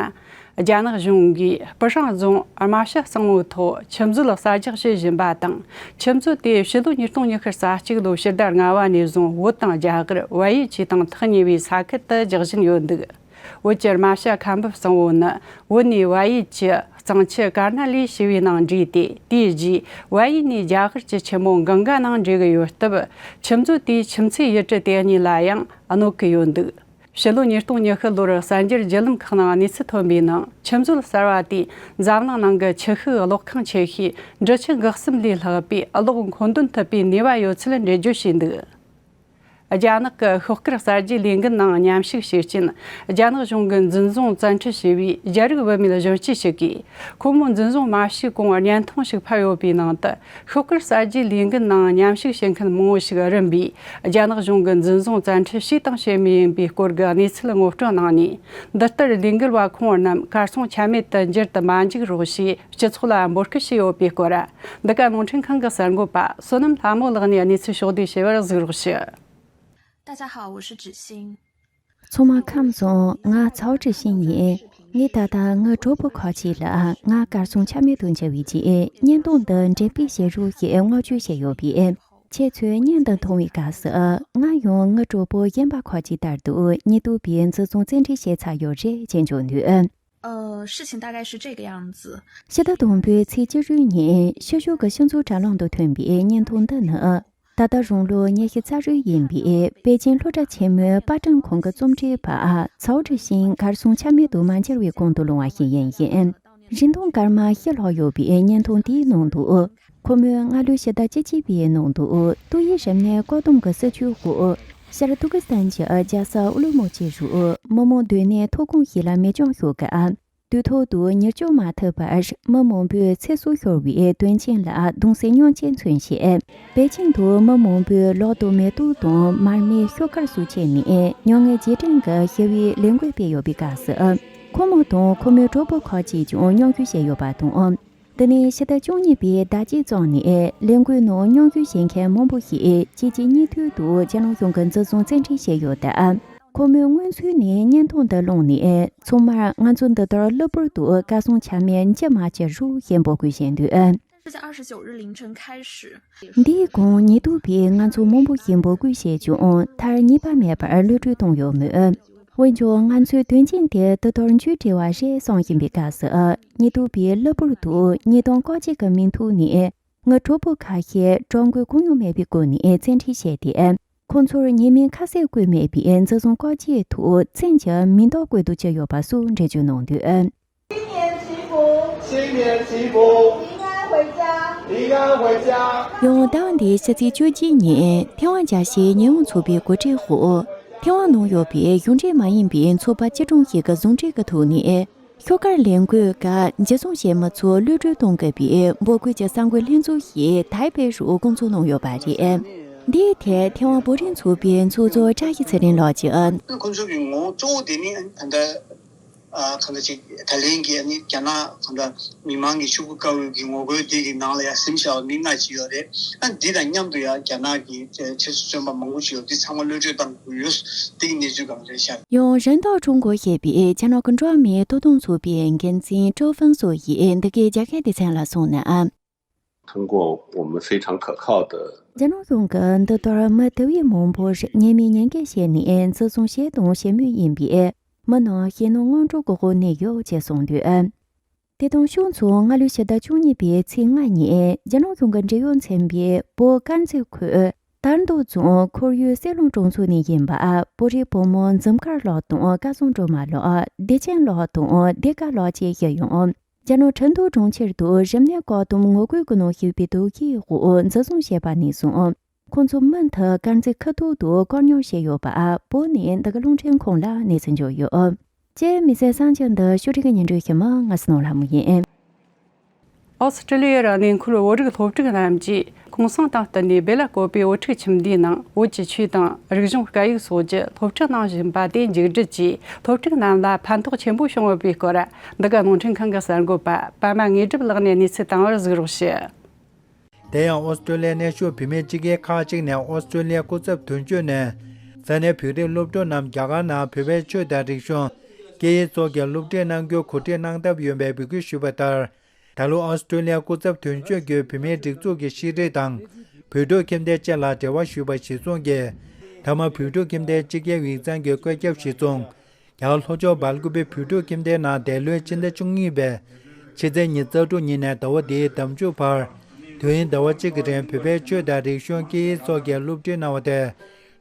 རྒྱ་ནག་གཞུང་གིས་པི་ཧྲེང་རྫོང་རྨ་བྱ་གཙང་བོའི་ཐོག་ཆུ་མཛོད་གསར་རྒྱག་བྱེད་བཞིན་པ་དང་། ཆུ་མཛོད་དེ་ཕྱི་ལོ་ཉིས་སྟོང་ཉི་ཤུ་རྩ་གཅིག་ལོའི་ཕྱི་ཟླ་ལྔ་བ་ནས་བཟུང་བོད་དང་རྒྱ་གར་བལ་ཡུལ་གྱི་དང་ཐག་ཉེ་བའི་ས་ཁུལ་དུ་རྒྱག་བཞིན་ཡོད་འདུག་བོད་ཀྱི་རྨ་བྱ་ཁ་འབབ་གཙང་བོ་ནི་བོད་ནས་བལ་ཡུལ་གྱི་གཙང་ཆུ་ཀར་ན་ལི་ཞེས་པའི་ནང་འདྲེས་ཏེ། དེའི་རྗེས་བལ་ཡུལ་ནས་རྒྱ་གར་གྱི་ཆུ་མོ་གངྒཱ་ནང་འདྲེས་ཀྱི་ཡོད་སྟབས། ཆུ་མཛོད་དེའི་ཆུ་མཚེའི་ཡུལ་གྲུ་དེ་གཉིས་ལ་ཡང་གནོད་ཀྱི་ཡོད་འདུག་ཕྱི་ལོ་ཉིས་སྟོང་ཉི་ཤུ་ལོར་གསར་འགྱུར་བརྒྱུད་ལམ་ཁག་ནང་གནས་ཚུལ་ཐོན་པའི་ནང་། ཆུ་མཛོད་གསར་བ་དེས་འཛམ་གླིང་ནང་གི་ཆུ་ཤུགས་གློག་ཁང་ཆེ་ཤོས་འབྲི་ཆུ་འགག་གསུམ་ལས་ལྷག་པའི་གློག་མཁོ་འདོན་ཐུབ་པའི་ནུས་པ་ཡོད་ཚུལ་འགྲེལ་བརྗོད་བྱས་འདུག་རྒྱ་ནག་གི་ཤོག་དཀར་གསར་བརྗེའི་ལས་འགུལ་ནང་མཉམ་ཞུགས་བྱེད་རྐྱེན། རྒྱ་ནག་གཞུང་གི་འཛིན་བཟུང་བཙན་ཁྲིད་བྱས་པའི་རྒྱ་རིགས་བུད་མེད་གཞོན་སྐྱེས་ཤིག་གིས། ཁོ་མོ་འཛིན་བཟུང་མ་བྱས་གོང་བརྙན་ཐུང་ཞིག་ཕབ་ཡོད་པའི་ནང་དུ། ཤོག་དཀར་གསར་བརྗེའི་ལས་འགུལ་ནང་མཉམ་ཞུགས་བྱེད་མཁན་མང་བོ་ཞིག་རིམ་པས། རྒྱ་ནག་གཞུང་གི་འཛིན་བཟུང་བཙན་ཁྲིད་བྱས་དང་བྱེད་མུས་ཡིན་པའི་སྐོར་གྱི་གནས་ཚུལ་ངོ་སྤྲོད་གནང་ནས། འདི་ལྟར་ལས་འགུལ་བ་ཁོང་རྣམས་གར་སོང་ཆ་མེད་དུ་འགྱུར་དུ་མ་འཇུག་རོགས་ཞེས། སྤྱི་ཚོགས་ལ་འབོད་སྐུལ་བྱས་ཡོད་པའི་སྐོར། འདི་ག་ནོར་འཁྲུལ་ཁང་གི་གསར་འགོད་པ་བསོད་ནམས་ལྷ་མོ་ལགས་ནས་གནས་ཚུལ་ཕྱོགས་བསྡུས་བྱས་པར་གཟིགས་རོགས་ཞུ། 大家好，我是芷欣。 ཚང་མ་ཁམས་བཟང་། ང་ཚའོ་ཀྲི་ཤིན་ཡིན། ངས་ད་ལྟ་ངའི་གྲོགས་པོ་ཁོ་ཅིག་ལ་ང་གར་སོང་ཆ་མེད་དུ་འགྱུར་བའི་རྗེས་བརྙན་ཐུང་འདི་འགྲེམས་སྤེལ་བྱེད་རོགས་ཞེས་བསྔགས་བརྗོད་བྱས་ཡོད་པས། ཁྱེད་ཚོས་བརྙན་འདི་མཐོང་བའི་སྐབས་སུ་ང་ཡང་ངའི་གྲོགས་པོ་གཞན་པ་ཁོ་ཅིག་ལྟར་དུ་ཉེ་དུ་བའི་འཛིན་བཟུང་བཙན་ཁྲིད་བྱས་ཚར་ཡོད་རེད་ཅེས་འཇོག་ནུས། 呃，事情大概是这个样子。 ཕྱི་ཟླ་དང་པོའི་ཚེས་བཅུ་དྲུག་ཉིན་ཤར་ཕྱོགས་ཀྱི་ཤིང་འཛུགས་དྲ་ལམ་དུ་ཐོན་པའི་བརྙན་ཐུང་འདི་ནི། ད་ལྟ་རང་ལོ་ཉི་ཤུ་རྩ་དྲུག་ཡིན་པའི་པེ་ཅིང་སློབ་གྲྭ་ཆེན་མོའི་པར་སྐྲུན་ཁང་གི་རྩོམ་སྒྲིག་པ་ཚའོ་ཀྲི་ཤིན་གར་སོང་ཆ་མེད་དུ་མ་འགྱུར་བའི་གོང་དུ་ལོང་བ་ཞིག་ཡིན་ཞིང་། རིན་ཐང་སྐར་མ་བཞི་ལྷག་ཡོད་པའི་བརྙན་ཐུང་དེའི་ནང་དུ། ཁོ་མོས་སྔ་ལོའི་ཕྱི་ཟླ་བཅུ་གཅིག་པའི་ནང་དུ་ཏོག་དབྱིབས་རིམས་ནད་བཀག་སྡོམ་གྱི་སྲིད་བྱུས་འོག་ཤར་ཏུར་ཀི་སི་ཐན་གྱི་རྒྱལ་ས་ཨུ་ལུ་མུ་ཆི་རུ་མི་མང་སྡོད་གནས་ཐོག་ཁང་ཞིག་ལ་མེ་སྐྱོན་ཤོར་སྐབས། དུས་ཐོག་ཏུ་ཉེན་བཅོལ་མ་ཐུབ་པར་མི་མང་པོའི་ཚེ་སྲོག་ཤོར་བའི་དོན་རྐྱེན་ལ་གདུང་སེམས་མཉམ་སྐྱེད་མཚོན་ཆེད། པེ་ཅིང་དུ་མི་མང་པོས་ལག་ཏུ་མེ་ཏོག་དང་མར་མེ་ཤོག་དཀར་སོགས་ཁྱེར་ནས་མྱ་ངན་རྗེས་དྲན་གྱི་ཞི་བའི་ལས་འགུལ་སྤེལ་ཡོད་པའི་སྐབས་སུ། ཁོ་མོ་དང་ཁོ་མོའི་གྲོགས་པོ་ཁག་ཅིག་ཀྱང་མྱོང་རྒྱུ་བྱས་ཡོད་པ་དང་། འདི་ནི་ཕྱི་ཟླ་བཅུ་གཉིས་པའི་ཟླ་གཅིག་ཙམ་ནས་ལས་འགུལ་ནང་མྱོང་རྒྱུ་བྱེད་མཁན་མང་པོ་ཞིག་གཅིག་རྗེས་གཉིས་མཐུད་དུ་རྒྱ་ནག་གཞུང་གིས་འཛིན་བཟུང་བཙན་ཁྲིད་བྱས་ཡོད་སྟབས། ཁོ་མོས་སྔོན་ཚུད་ནས་བརྙན་ཐུང་འདི་བླངས་ནས། ཚང་མར་ང་ཚོ་འདི་ལྟར་གློ་བུར་དུ་གར་སོང་ཆ་མེད་འགྱུར་མ་བཅུག་རོགས་ཞེས་འབོད་སྐུལ་བྱས་འདུག། 二月二十九日凌晨开始， འདིའི་གོང་ཉེན་རྟོག་པས་ང་ཚོ་མང་པོ་ཞིག་འབོད་སྐུལ་བྱས་ཀྱང་མཐར་ཉེས་པ་མེད་པར་གློད་གྲོལ་བཏང་ཡོད་མོད། འོན་ཀྱང་ང་ཚོས་དོན་རྐྱེན་དེ་དུས་ཐོག་མཇུག་སྒྲིལ་བ་རེད་བསམ་བཞིན་པའི་སྐབས་སུ། ཉེན་རྟོག་པས་གློ་བུར་དུ་ཉེས་རྡུང་བཀག་སྐྱིལ་གྱི་མིང་ཐོག་ནས་ངའི་གྲོགས་པོ་ཁ་ཤས་གྲོགས་མགོན་གང་ཡང་མེད་པའི་སྒོ་ནས་བཙན་ཁྲིད་བྱས་ཏེ། ཁོང་ཚོར་ཉེས་མིང་ཁ་གསལ་བཀོད་མེད་པའི་འཛིན་བཟུང་བཀག་སྐྱིལ་ཐོག་བཙན་གྱིས་མིང་འདོགས་བཀོད་དུ་བཅུག་ཡོད་པ་སོགས་འགྲེལ་བརྗོད་གནང་འདུག། 新年祈福， 新年祈福， 平安回家， 平安回家。 ཡང་ཟླ་བ་འདིའི་ཕྱི་ཚེས་བཅུ་གཅིག་ཉིན་ཐེ་ཝན་རྒྱལ་སྤྱིའི་ཉེས་ཡངས་ཚོགས་པའི་གོ་སྒྲིག་འོག་ཐེ་ཝན་ནང་ཡོད་པའི་གཞུང་འབྲེལ་མ་ཡིན་པའི་ཚོགས་པ་བཅུ་གྲངས་ཤིག་གི་ཟུང་འབྲེལ་གྱི་ཐོག་ནས། ཤོག་དཀར་ལས་འགུལ་སྐབས་འཇུ་བཟུང་བྱེད་མི་ཚོར་གློད་གྲོལ་གཏོང་དགོས་པའི་འབོད་སྐུལ་གྱི་གསར་འགོད་ལྷན་ཚོགས་ཤིག་ཐའེ་པེ་རུ་བསྐོང་ཚོགས་གནང་ཡོད་པ་རེད། འདིའི་ཐད་ཐེ་ཝན་བོད་རིགས་ཚོགས་པའི་ཚོགས་གཙོ་བཀྲ་ཤིས་ཚེ་རིང་ལགས་ཀྱིས། ཁོང་ཚོ་གི་ངོ་བོ་གཙོ་བོ་དེ་ནི་ད་ལྟ་ཨ་གང་ལྟར་ཅིག་ད་ལན་གྱི་ཨ་ནི་རྒྱ་ནག་གང་ལྟར་མི་མང་གི་ཤོག་གུ་དཀར་པོའི་གི་ངོ་རྒོལ་དེ་གི་ནང་ལ་ཡང་ཟིན་བཞག་པ་མི་ལྔ་ཅིག་ཡོད་རེད། ཨ་འདི་དང་མཉམ་དུ་ཡང་རྒྱ་ནག་གི་ཆབ་སྲིད་བཙོན་པ་མང་པོ་ཅིག་ཡོད། འདི་ཚང་མ་གློད་གྲོལ་བཏང་དགོས་ཡོད། འདི་གི་གནས་ཚུལ་གང་རེད་ཤག། ཡང་རིན་ཐོག་ཀྲུང་གོ་ཞེས་པའི་རྒྱ་ནག་གི་འགྲོ་བ་མིའི་ཐོབ་ཐང་ཚོགས་པའི་འགན་འཛིན་ཀྲོའུ་ཧྥུན་སོ་ཡིས་འདི་གའི་རྒྱ་སྐད་སྡེ་ཚན་ལ་གསུངས་ན། 通过我们非常可靠的 རྒྱ་ནག་གཞུང་གིས་འདི་ལྟར་མི་དུ་བའི་མང་པོར་ཉེས་མིང་ཉེས་འགེལ་བྱས་ནས་འཛིན་བཟུང་བྱས་དང་བྱེད་མུས་ཡིན་པས། མི་རྣམས་ཞེད་སྣང་ངན་འགྲོ་གི་འོག་གནས་ཡོད་ཅེས་གསུངས་འདུག། དེ་དང་ཕྱོགས་མཚུངས་སྔ་ལོའི་ཕྱི་ཟླ་བཅུ་གཉིས་པའི་ཚེས་ལྔ་ཉིན་རྒྱ་ནག་གཞུང་གི་འབྲེལ་ཡོད་ཚན་པས་བོད་དཀར་མཛེས་ཁུལ་དར་མདོ་རྫོང་ཁོར་ཡུག་གསེར་ལུང་གྲོང་ཚོ་ནས་ཡིན་པ་བོད་རིགས་བུ་མོ་འཛུམ་དཀར་ལགས་དང་སྐལ་བཟང་སྒྲོལ་མ་ལགས། བདེ་ཆེན་ལགས་དང་བདེ་དགའ་ལགས་བཅས་བཞུགས་ཡོད། རྒྱ་ནག་ཁྲིན་ཏུའུ་གྲོང་ཁྱེར་དུ་རིམས་ནད་བཀག་སྡོམ་ངོ་རྒོལ་གྱི་ནང་ཞུགས་པའི་དོགས་གཞིའི་འོག་འཛིན་བཟུང་བྱས་པ་ནས་བཟུང་། ཁོང་ཚོ་མུ་མཐུད་དཀར་མཛེས་ཁུལ་ཐོག་ཏུ་བཀག་ཉར་བྱས་ཡོད་པ་བོད་ནས་འདི་ག་རླུང་འཕྲིན་ཁང་ལ་གནས་ཚུལ་འབྱོར་ཡོད། ཅེས་མི་ཚེ་གསར་འགྱུར་འདི་ཕྱོགས་སྒྲིག་གི་སྙན་སྒྲོན་ཞུ་མི་ང་སྣང་ལྷ་མོ་ཡིན། ཨོ་སི་ཀྲི་ལི་ཡའི་ར་གནས་འཁོར་བོད་རིགས་སློབ་ཕྲུག་རྣམས་ཀྱིས་གུང་སེང་དང་བསྟུན་ནས་སྦེ་ལ་ཀོ་པའི་བོད་ཕྲུག་ཁྱིམ་སྡེའི་ནང་བོད་ཀྱི་ཆོས་དང་རིག་གཞུང་སྐད་ཡིག་སོགས་ཀྱི་སློབ་ཁྲིད་གནང་བཞིན་པ་དེ་མཇུག་སྒྲིལ་གྱིས་སློབ་ཕྲུག་རྣམས་ལ་ཕན་ཐོགས་ཆེན་པོ་བྱུང་ཡོད་པའི་སྐོར་འདི་ག་རླུང་འཕྲིན་ཁང་གི་གསར་འགོད་པ་པདྨ་དངོས་གྲུབ་ལགས་ནས་གནས་ཚུལ་བཏང་བར་གཟིགས་རོགས་ཞུ། དེ་ཡང་ཨོ་སི་ཀྲི་ལི་ཡའི་གནས་བཞུགས་བོད་མིའི་སྤྱི་སྒེར་ཁག་ཅིག་ནས་ཨོ་སི་ཀྲི་ལི་ཡའི་སྐུ་ཚབ་དོན་གཅོད་ནས་ས་གནས་བོད་རིགས་སློབ་ཕྲུག་རྣམས་རྒྱ་གར་ནང་བོད་པའི་ཆོས་དང་རིག་གཞུང་། སྐད་ཡིག་སོགས་ཀྱི་སློབ་ཁྲིད་གནང་རྒྱུ་གོ་སྒྲིག་གནང་ཐབས་ཡོད་པའི་འབོད་སྐུལ་ཞུས་པ་ལྟར། ད་ལོ་ཨོ་སི་ཀྲི་ལི་ཡའི་སྐུ་ཚབ་དོན་གཅོད་ཀྱིས་བོད་མིའི་སྒྲིག་འཛུགས་ཀྱི་ཤེས་རིག་དང་བོད་ཕྲུག་ཁྱིམ་སྡེ་བཅས་ལ་འབྲེལ་བ་ཞུས་པ་གཞིར་བཟུང་གིས། མཐའ་མ་བོད་ཕྲུག་ཁྱིམ་སྡེའི་སྤྱི་ཁྱབ་ཡིག་ཚང་གི་བཀོད་ཁྱབ་གཞིར་བཟུང་། རྒྱ་གར་ལྷོ་ཕྱོགས་སྦེལ་ཀོབ་པའི་བོད་ཕྲུག་ཁྱིམ་སྡེའི་ནང་འདས་ལོའི་ཕྱི་ཟླ་བཅུ་གཉིས་པའི་ཕྱི་ཚེས་ཉི་ཤུ་རྩ་དྲུག་ཉིན་ནས་ཟླ་བ་འདིའི་ཟླ་མཇུག་བར། དུས་ཡུན་ཟླ་བ་གཅིག་གི་རིང་བོད་པའི་ཆོས་དང་རིག་གཞུང་། སྐད་ཡིག་སོགས་ཀྱི་སློབ་ཁྲིད་གནང་བ་དེ།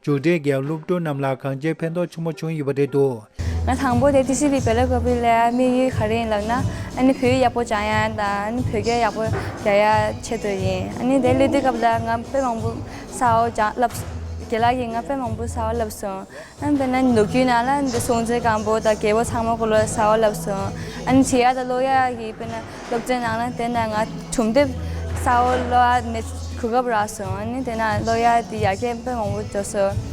མཇུག་སྒྲིལ་གྱིས་སློབ་ཕྲུག་རྣམས་ལ་གང་ཅིའི་ཕན་ཐོགས་ཆེན་པོ་བྱུང་ཡོད་པ་རེད་འདུག། ང་དང་པོ་དེ་ཏི་སི་བི་སྦེ་ལ་ཀོབ་པའི་སླེབས་ཡ་དམིགས་ཡུལ་ག་རེ་ཡིན་ལབ་ན། ཨ་ནི་བོད་ཡིག་ཡག་པོ་སྦྱང་ཡ་དང་ཨ་ནི་བོད་སྐད་ཡག་པོ་རྒྱག་ཡ་ཆེད་དུ་ཡིན། ཨ་ནི་དེ་སླེབས་དུས་སྐབས་ལ་ང་དཔེ་མང་པོ་གསར་པ་སྦྱང་ལབ། རྒན་ལགས་ཀྱིས་ང་དཔེ་མང་པོ་གསར་པ་ལབ་སོང་། ཨ་ནི་དཔེར་ན་ལོ་རྒྱུས་ནང་ལ་འདི་སྲོང་བཙན་སྒམ་པོ་དང་རྒྱལ་པོ་ཚང་མ་སྐོར་ལ་གསར་པ་ལབ་སོང་། ཨ་ནི་བྲིས་ཡ་དང་ཀློག་ཡ་གི་དཔེར་ན་སློབ་ཚན་ནང་ལ་དེ་ན་ང་སྒྲུང་དེབ་གསར་པ་ཀློག་ཡ་ནས་གོ་སྐབས་རག་སོང་། ཨ་ནི་དེ་ན་ཀློག་ཡ་དེ་ཡར་རྒྱས་དཔེ་མང་པོ་འགྲོ་སོང་།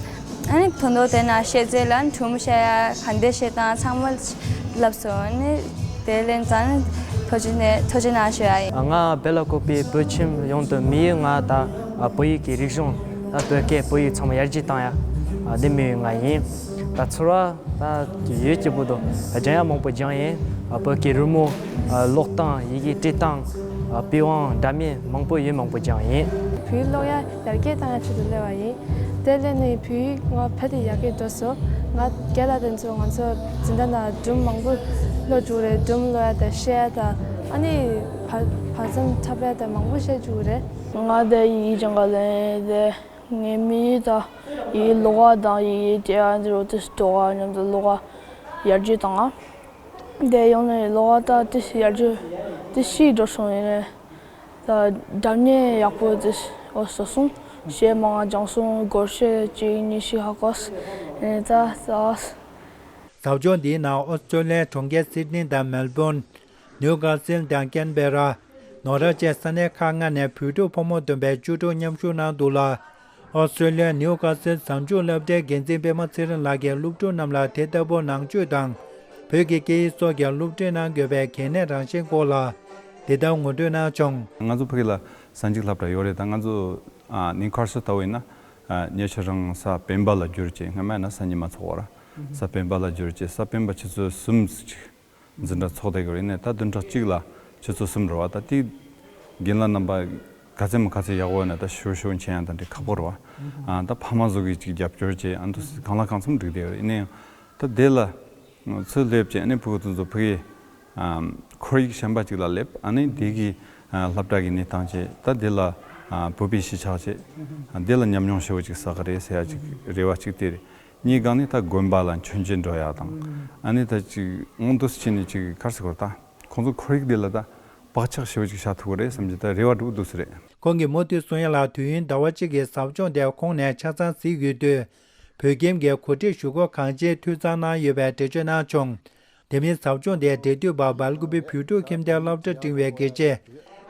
ཨ་ནི་ད་དུང་དེ་ན་ཤེས་ཚད་ལ་སྒྲུང་བཤད་ཡ་ག་འདྲ་བཤད་སྟངས་ཚང་མ་ལབ་སོང་། ཨ་ནི་དེ་ལན་ཙང་ཐུགས་རྗེ་ནས་ཐུགས་རྗེ་གནང་ཞུ་ཡ་ཡིན། ང་སྦེ་ལ་ཀོབ་པའི་བོད་ཁྱིམ་ཡོངས་དུ་དམིགས་ཡུལ་ང་ད་བོད་ཡིག་གི་རིག་གཞུང་ད་བོད་སྐད་བོད་ཡིག་ཚང་མ་ཡར་རྒྱས་བཏང་ཡ་འདི་དམིགས་ཡུལ་ང་ཡིན། ད་ཚོར་བ་ད་ཡོད་སྐྱིད་པོ་འདུག། སྦྱང་ཡ་མང་པོ་སྦྱངས་ཡིན། བོད་ཀྱི་རི་མོ་ཀློག་སྟངས། ཡི་གེ་འབྲི་སྟངས། པི་ཝང་འདྲ་མིན་མང་པོ་ཡོད། མང་པོ་སྦྱངས་ཡིན། བོད་ཡིག་ཀློག་ཡ་ཡར་རྒྱས་བཏང་ཡ་ཆེད་དུ་སླེབས་པ་ཡིན། དེ་ལས་ནི་བོད་ཡིག་ང་ཕལ་དེ་ཡར་རྒྱས་འགྲོ་སོང་། ང་རྒན་ལགས་དེ་ཚོ་ང་ཚོ་འཛིན་གྲྭ་ནང་སྒྲུང་མང་པོ་ཀློག་བཅུག་རེད། སྒྲུང་ཀློག་ཡ་དང་བཤད་ཡ་དང་ཨ་ནི་བར་བར་མཚམས་འཁྲབ་ཡ་དང་མང་པོ་བཤད་བཅུག་རེད། ང་དེ་ཡིག་སྦྱང་ག་ལེན་དེ། ངའི་མི་ད་ཡི་ལོ་ག་དང་ཡི་ཏེ་ཨ་འདི་རོ་ཏིས་ཏོ་ག་མཉམ་དུ་ལོ་ག་ཡར་རྒྱས་བཏང་ང་། དེ་ཡོང་ནས་ལོ་ག་ད་ཏིས་ཡར་རྒྱས་ཏིས་ཤི་འགྲོ་སོང་ཡིན་ནས། ད་སྒྲ་སྙན་ཡག་པོ་ཏིས་འོ་སོ་སོང་ཞེས་མང་ང་སྦྱང་སོང་སྒོར་ཤེ་གཅིག་གཉིས་ཤིག་ཧ་གོ་ས་ཡིན་ནས་ད་ད། ཟབ་སྦྱོང་འདིའི་ནང་ཨོ་སི་ཀྲོ་ལི་ཡའི་གྲོང་ཁྱེར་སིད་ནི་དང་མེལ་བོན། ནིའུ་ཀ་སིལ་དང་ཀན་བེ་ར། ནོར་ར་བཅས་ས་གནས་ཁག་ལྔ་ནས་བོད་ཕྲུག་ཕོ་མོ་བསྡོམས་པའི་བཅུ་དྲུག་མཉམ་ཞུགས་གནང་འདུག་ལ། ཨོ་སི་ཀྲོ་ལི་ཡ་ནིའུ་ཀ་སིལ་གཟའ་མཇུག་སློབ་གྲྭའི་འགན་འཛིན་པད་མ་ཚེ་རིང་ལགས་ཀྱིས་སློབ་ཕྲུག་རྣམས་ལ་དེ་ལྟ་བུ་ནང་ཆོས་དང་། བོད་ཀྱི་སྐད་ཡིག་སོགས་ཀྱི་སློབ་ཁྲིད་གནང་དགོས་པའི་གལ་གནད་རང་བཞིན་སྐོར་ལ། འདི་ལྟར་ངོ་སྤྲོད་གནང་བྱུང་། ང་ཚོ་ཕ་གི་ལ་གཟའ་མཇུག་སློབ་གྲྭ་ཡོད་རེད། ད་ང་ཚོ་ཨ་ནིང་ཁར་སོ་ལྟ་བུ་ཡིན་ན་ཨ་ཉེ་ཆར་རང་ས་སྤེན་པ་ལ་བསྒྱུར་བྱས། སྔ་མ་ཡིན་ན་སང་ཉིན་མ་ཚོགས་པ་ར། ས་སྤེན་པ་ལ་བསྒྱུར་བྱས། ས་སྤེན་པ་ཆུ་ཚོད་གསུམ་ཅིག་འཛིན་གྲྭ་ཚོགས་བསྡད་ཀྱི་རེད། ནས་ད་བདུན་ཕྲག་གཅིག་ལ་ཆུ་ཚོད་གསུམ་རེད་བ། ད་དེ་རྒན་ལགས་རྣམ་པ་ག་ཚད་མ་ག་ཚད་ཡག་པོ་ཡོད་ན་ད་ཞུ་ཞུ་མཁྱེན་ཡང་ད་འདྲི་ཁག་པོ་རེད་བ། ཨ་ད་ཕ་མ་ཚོ་གིས་ཅིག་རྒྱབ་སྐྱོར་བྱས། ཨ་འདུག་སེ་གང་ལ་གང་འཚམ་འགྲིག་བསྡད་ཡོད་རེད། ཡིན་ན་ཡང་ད་དེ་ལ་ཚུར་སླེབས་བྱས་ཨ་ནི་ཕྲུ་གུ་དེ་ཚོ་ཕ་གི་ཨ་ཁོར་ཡུག་གཞན་པ་ཅིག་ལ་སླེབས། ཨ་ནི་དེ་གི་ཨ་སློབ་གྲྭ་གི་གནས་སྟངས་བྱས། ད་དེ་ལ་ཨ་བོད་པའི་གཞིས་ཆགས་བྱས། ཨ་དེ་ལ་ཉམས་མྱོང་ཞེ་པོ་ཅིག་བསགས་ཀྱི་རེད་ཟེར་ཡ་ཅིག་རེ་བ་ཅིག་དེ་རེད། གཉིས་སྒང་ནས་ད་དགོན་པ་ལ་མཆོད་མཇལ་འགྲོ་ཡག་དང་། ཨ་ནི་ད་ཅིག་དངོས་སུ་ཕྱིན་ནས་ཅིག་ག་རེ་ཟེར་དགོས་རེད། ད་ཁོང་ཚོ་ཁོར་ཡུག་འདི་ལ་ད་བག་ཆགས་ཞེ་པོ་ཅིག་བཞག་ཐུབ་ཀྱི་རེད་བསམ་གྱི་ད་རེ་བ་འདྲ་པོ་འདུག་ཟེར་རེད། ཁོང་གིས་མུ་མཐུད་གསུང་ཡ་ལ། དུས་ཡུན་ཟླ་བ་གཅིག་གི་ཟབ་སྦྱོང་དེ་ཁོང་ནས་ཆ་ཚང་གཟིགས་ཡོད་དུས། བོད་ཁྱིམ་གྱི་གོ་སྒྲིག་ཞུ་སྒོ་གང་ཆེ་འཐུས་ཚང་གནང་ཡོད་པའི་འགྲེལ་བརྗོད་གནང་བྱུང་། དེ་མིན་ཟབ་སྦྱོང་དེའི་འབྲེལ་མཐུད་པ་སྦེལ་ཀོབ་བོད་ཕྲུག་ཁྱིམ་སྡེའི་སློབ་གྲྭ་འབྲིང་བའི་དགེ་ཆེ་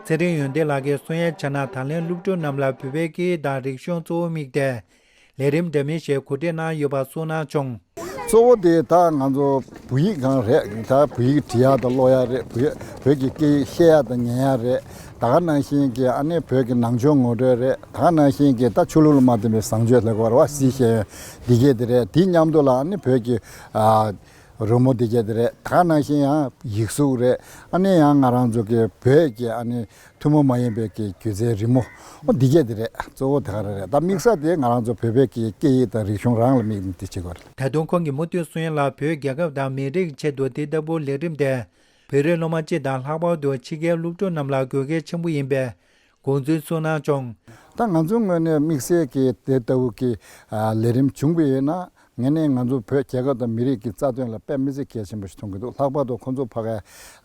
ཚེ་རིང་ཡོན་ཏན་ལགས་ཀྱིས་གསུང་ཡ་བྱས་ན། ད་ལན་སློབ་ཕྲུག་རྣམས་ལ་བོད་པའི་སྐད་ཡིག་དང་རིག་གཞུང་གཙོ་བོ་དམིགས་ཏེ། ལས་རིམ་འདྲ་མིན་ཞིག་གོ་སྒྲིག་གནང་ཡོད་པ་གསུངས་གནང་བྱུང་། གཙོ་བོ་དེ་ད་ང་ཚོ་བོད་ཡིག་སྒང་རེད། ད་བོད་ཡིག་འབྲི་ཡག་དང་ཀློག་ཡག་རེད། བོད་བོད་ཀྱི་སྐད་ཡིག་ཤེས་ཡག་དང་ཉན་ཡག་རེད། ད་ག་ནང་བཞིན་གྱི་ཨ་ནི་བོད་ཀྱི་ནང་ཆོས་ངོ་སྤྲོད་རེད། ད་ག་ནང་བཞིན་གྱི་ད་ཆོས་ལུགས་ལ་མ་བརྟེན་པའི་བཟང་སྤྱོད་ལབ་དགོས་རེད་བ། སྲིད་ཤེས་ཡོན་འདི་གས་དེ་རེད། དེའི་མཉམ་དུ་ལ་ཨ་ནི་བོད་ཀྱི་ཨ་རོལ་མོ་འདི་གས་དེ་རེད། ད་ག་ནང་བཞིན་ཡང་ཡིག་གཟུགས་རེད། ཨ་ནི་ཡང་ང་རང་ཚོ་གི་བོད་ཀྱི་ཨ་ནི་ཐུན་མོང་མ་ཡིན་པའི་གི་སྒྱུ་རྩལ་རི་མོ། ཨོ་འདི་གས་དེ་རེད། གཙོ་བོ་དེ་ག་རེ་རེད། ད་དམིགས་ས་དེ་ང་རང་ཚོ་བོད་པའི་གི་སྐད་ཡིག་དང་རིག་གཞུང་རང་ལ་དམིགས་ནས་དེ་བྱེད་དགོས་རེད། ད་དུང་ཁོང་གིས་མུ་མཐུད་གསུང་ཡ་ལ། བོད་རྒྱལ་ཁབ་དང་མི་རིགས་ཆེད་དུ་དེ་ལྟ་བུ་ལས་རིམ་དེ་བོད་རིགས་སློབ་མ་སྤྱི་དང་ལྷག་པར་དུ་ཕྱི་རྒྱལ་སློབ་ཕྲུག་རྣམས་ལ་དགོས་གལ་ཆེན་པོ་ཡིན་པའི་དགོངས་ཚུལ་གསུངས་གནང་བྱུང་། ད་ང་ཚོའི་ངོས་ནས་དམིགས་བསལ་གྱི་དེ་ལྟ་བུ་གི་ཨ་ལས་རིམ་བྱུང་བ་ཡིན་ན། ངས་ནས་ང་ཚོ་བོད་རྒྱལ་ཁབ་དང་མི་རིགས་ཀྱི་རྩ་དོན་ལ་དཔེ་མི་སྲིད་གལ་ཆེན་པོ་ཞིག་མཐོང་གི་འདུག་ལྷག་པར་དུ་ཁོང་ཚོ་ཕ་གིའི་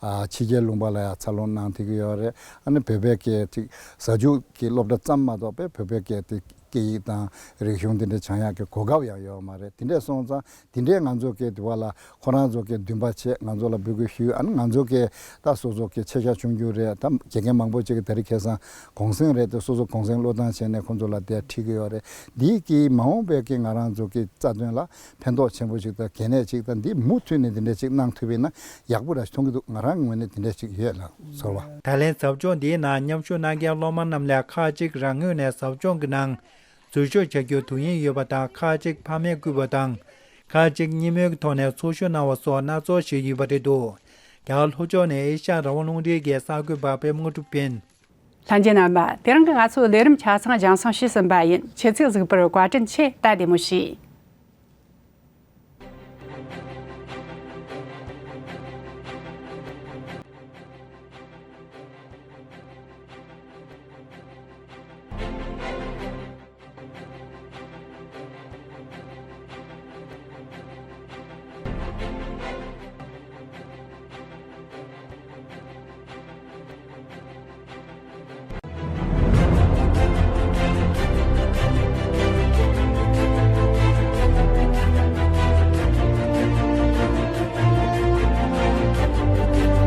ཨ་ཕྱི་རྒྱལ་ལུང་པ་ལ་ཡང་འཚར་ལོངས་གནང་བསྡད་ཀྱི་ཡོད་རེད། ཨ་ནི་བོད་པའི་སྐད་ཅིག་གཟའ་མཇུག་གི་སློབ་གྲྭ་ཙམ་མ་གཏོགས་པའི་བོད་པའི་སྐད་དེ་སྐད་ཡིག་དང་རིག་གཞུང་དེ་འདྲ་སྦྱང་ཡག་གི་གོ་སྐབས་ཡང་ཡོད་མ་རེད། དེ་འདྲས་སོང་ཙང་དེ་འདྲས་ང་ཚོ་སྐད་དེ་བ་ལ་ཁོ་རང་ཚོ་སྐད་འདུན་པ་བྱེད། ང་ཚོ་ལ་འབོད་སྐུལ་ཞུས། ཨ་ནི་ང་ཚོ་སྐད་ད་སོ་སོ་སྐད་ཆེ་ཆ་ཆུང་ཆུང་རེད། ད་དགེ་རྒན་མང་པོ་ཅིག་གིས་དེ་རིང་ཁ་སང་གུང་སེང་རེད་དེ་སོ་སོ་གུང་སེང་བློས་བཏང་བྱས་ནས་ཁོང་ཚོ་ལ་དེ་ཁྲིད་ཀྱི་ཡོད་རེད། འདིའི་གི་མ་འོངས་པའི་གི་ང་རང་ཚོ་གི་རྩ་དོན་ལ་ཕན་ཐོགས་ཆེན་པོ་ཞིག་དང་གལ་གནད་ཅིག་དང་འདི་མུ་མཐུད་ནས་འདི་འདྲ་ཅིག་གནང་ཐུབ་པ་ཡིན་ན་ཡག་པོ་ར་ཞིག་མཐོང་གི་འདུག་ང་རང་ངོས་ནས་འདི་འདྲ་ཅིག་ཡོད་ལགས་ཚོར་བ། ད་ལན་ཟབ་སྦྱོང་འདིའི་ནང་མཉམ་ཞུགས་གནང་མཁན་སློབ་མ་རྣམས་ལས་ཁག་ཅིག་རང་ངོས་ནས་ཟབ་སྦྱོང་གི་ནང་འཛུལ་ཞུགས་བྱ་རྒྱུར་དུས་ཡུན་ཡོད་པ་དང་། ཁག་ཅིག་ཕ་མས་བསྐུལ་བ་དང་། ཁག་ཅིག་བརྙན་མོལ་གྱི་ཐོག་ནས་ཚོགས་ཞུགས་གནང་བ་སོགས་སྣ་ཚོགས་ཤིག་ཡོད་པ་རེད་འདུག་རྒྱ་གར་ལྷོ་ཕྱོགས་ནས་ཨེ་ཤ་ཡ་རང་དབང་རླུང་འཕྲིན་གྱི་གསར་འགོད་པ་པད་མ་དངོས་གྲུབ་ཡིན། ལྷན་རྒྱས་རྣམ་པ། དེ་རིང་གི་ང་ཚོའི་ལས་རིམ་ཆ་ཚང་རྒྱང་སྲིང་བྱས་ཟིན་པ་ཡིན། ཁྱེད་ཚོས་གཟིགས་པར་བཀའ་དྲིན་ཆེ། ད་བདེ་མོ་བྱོས།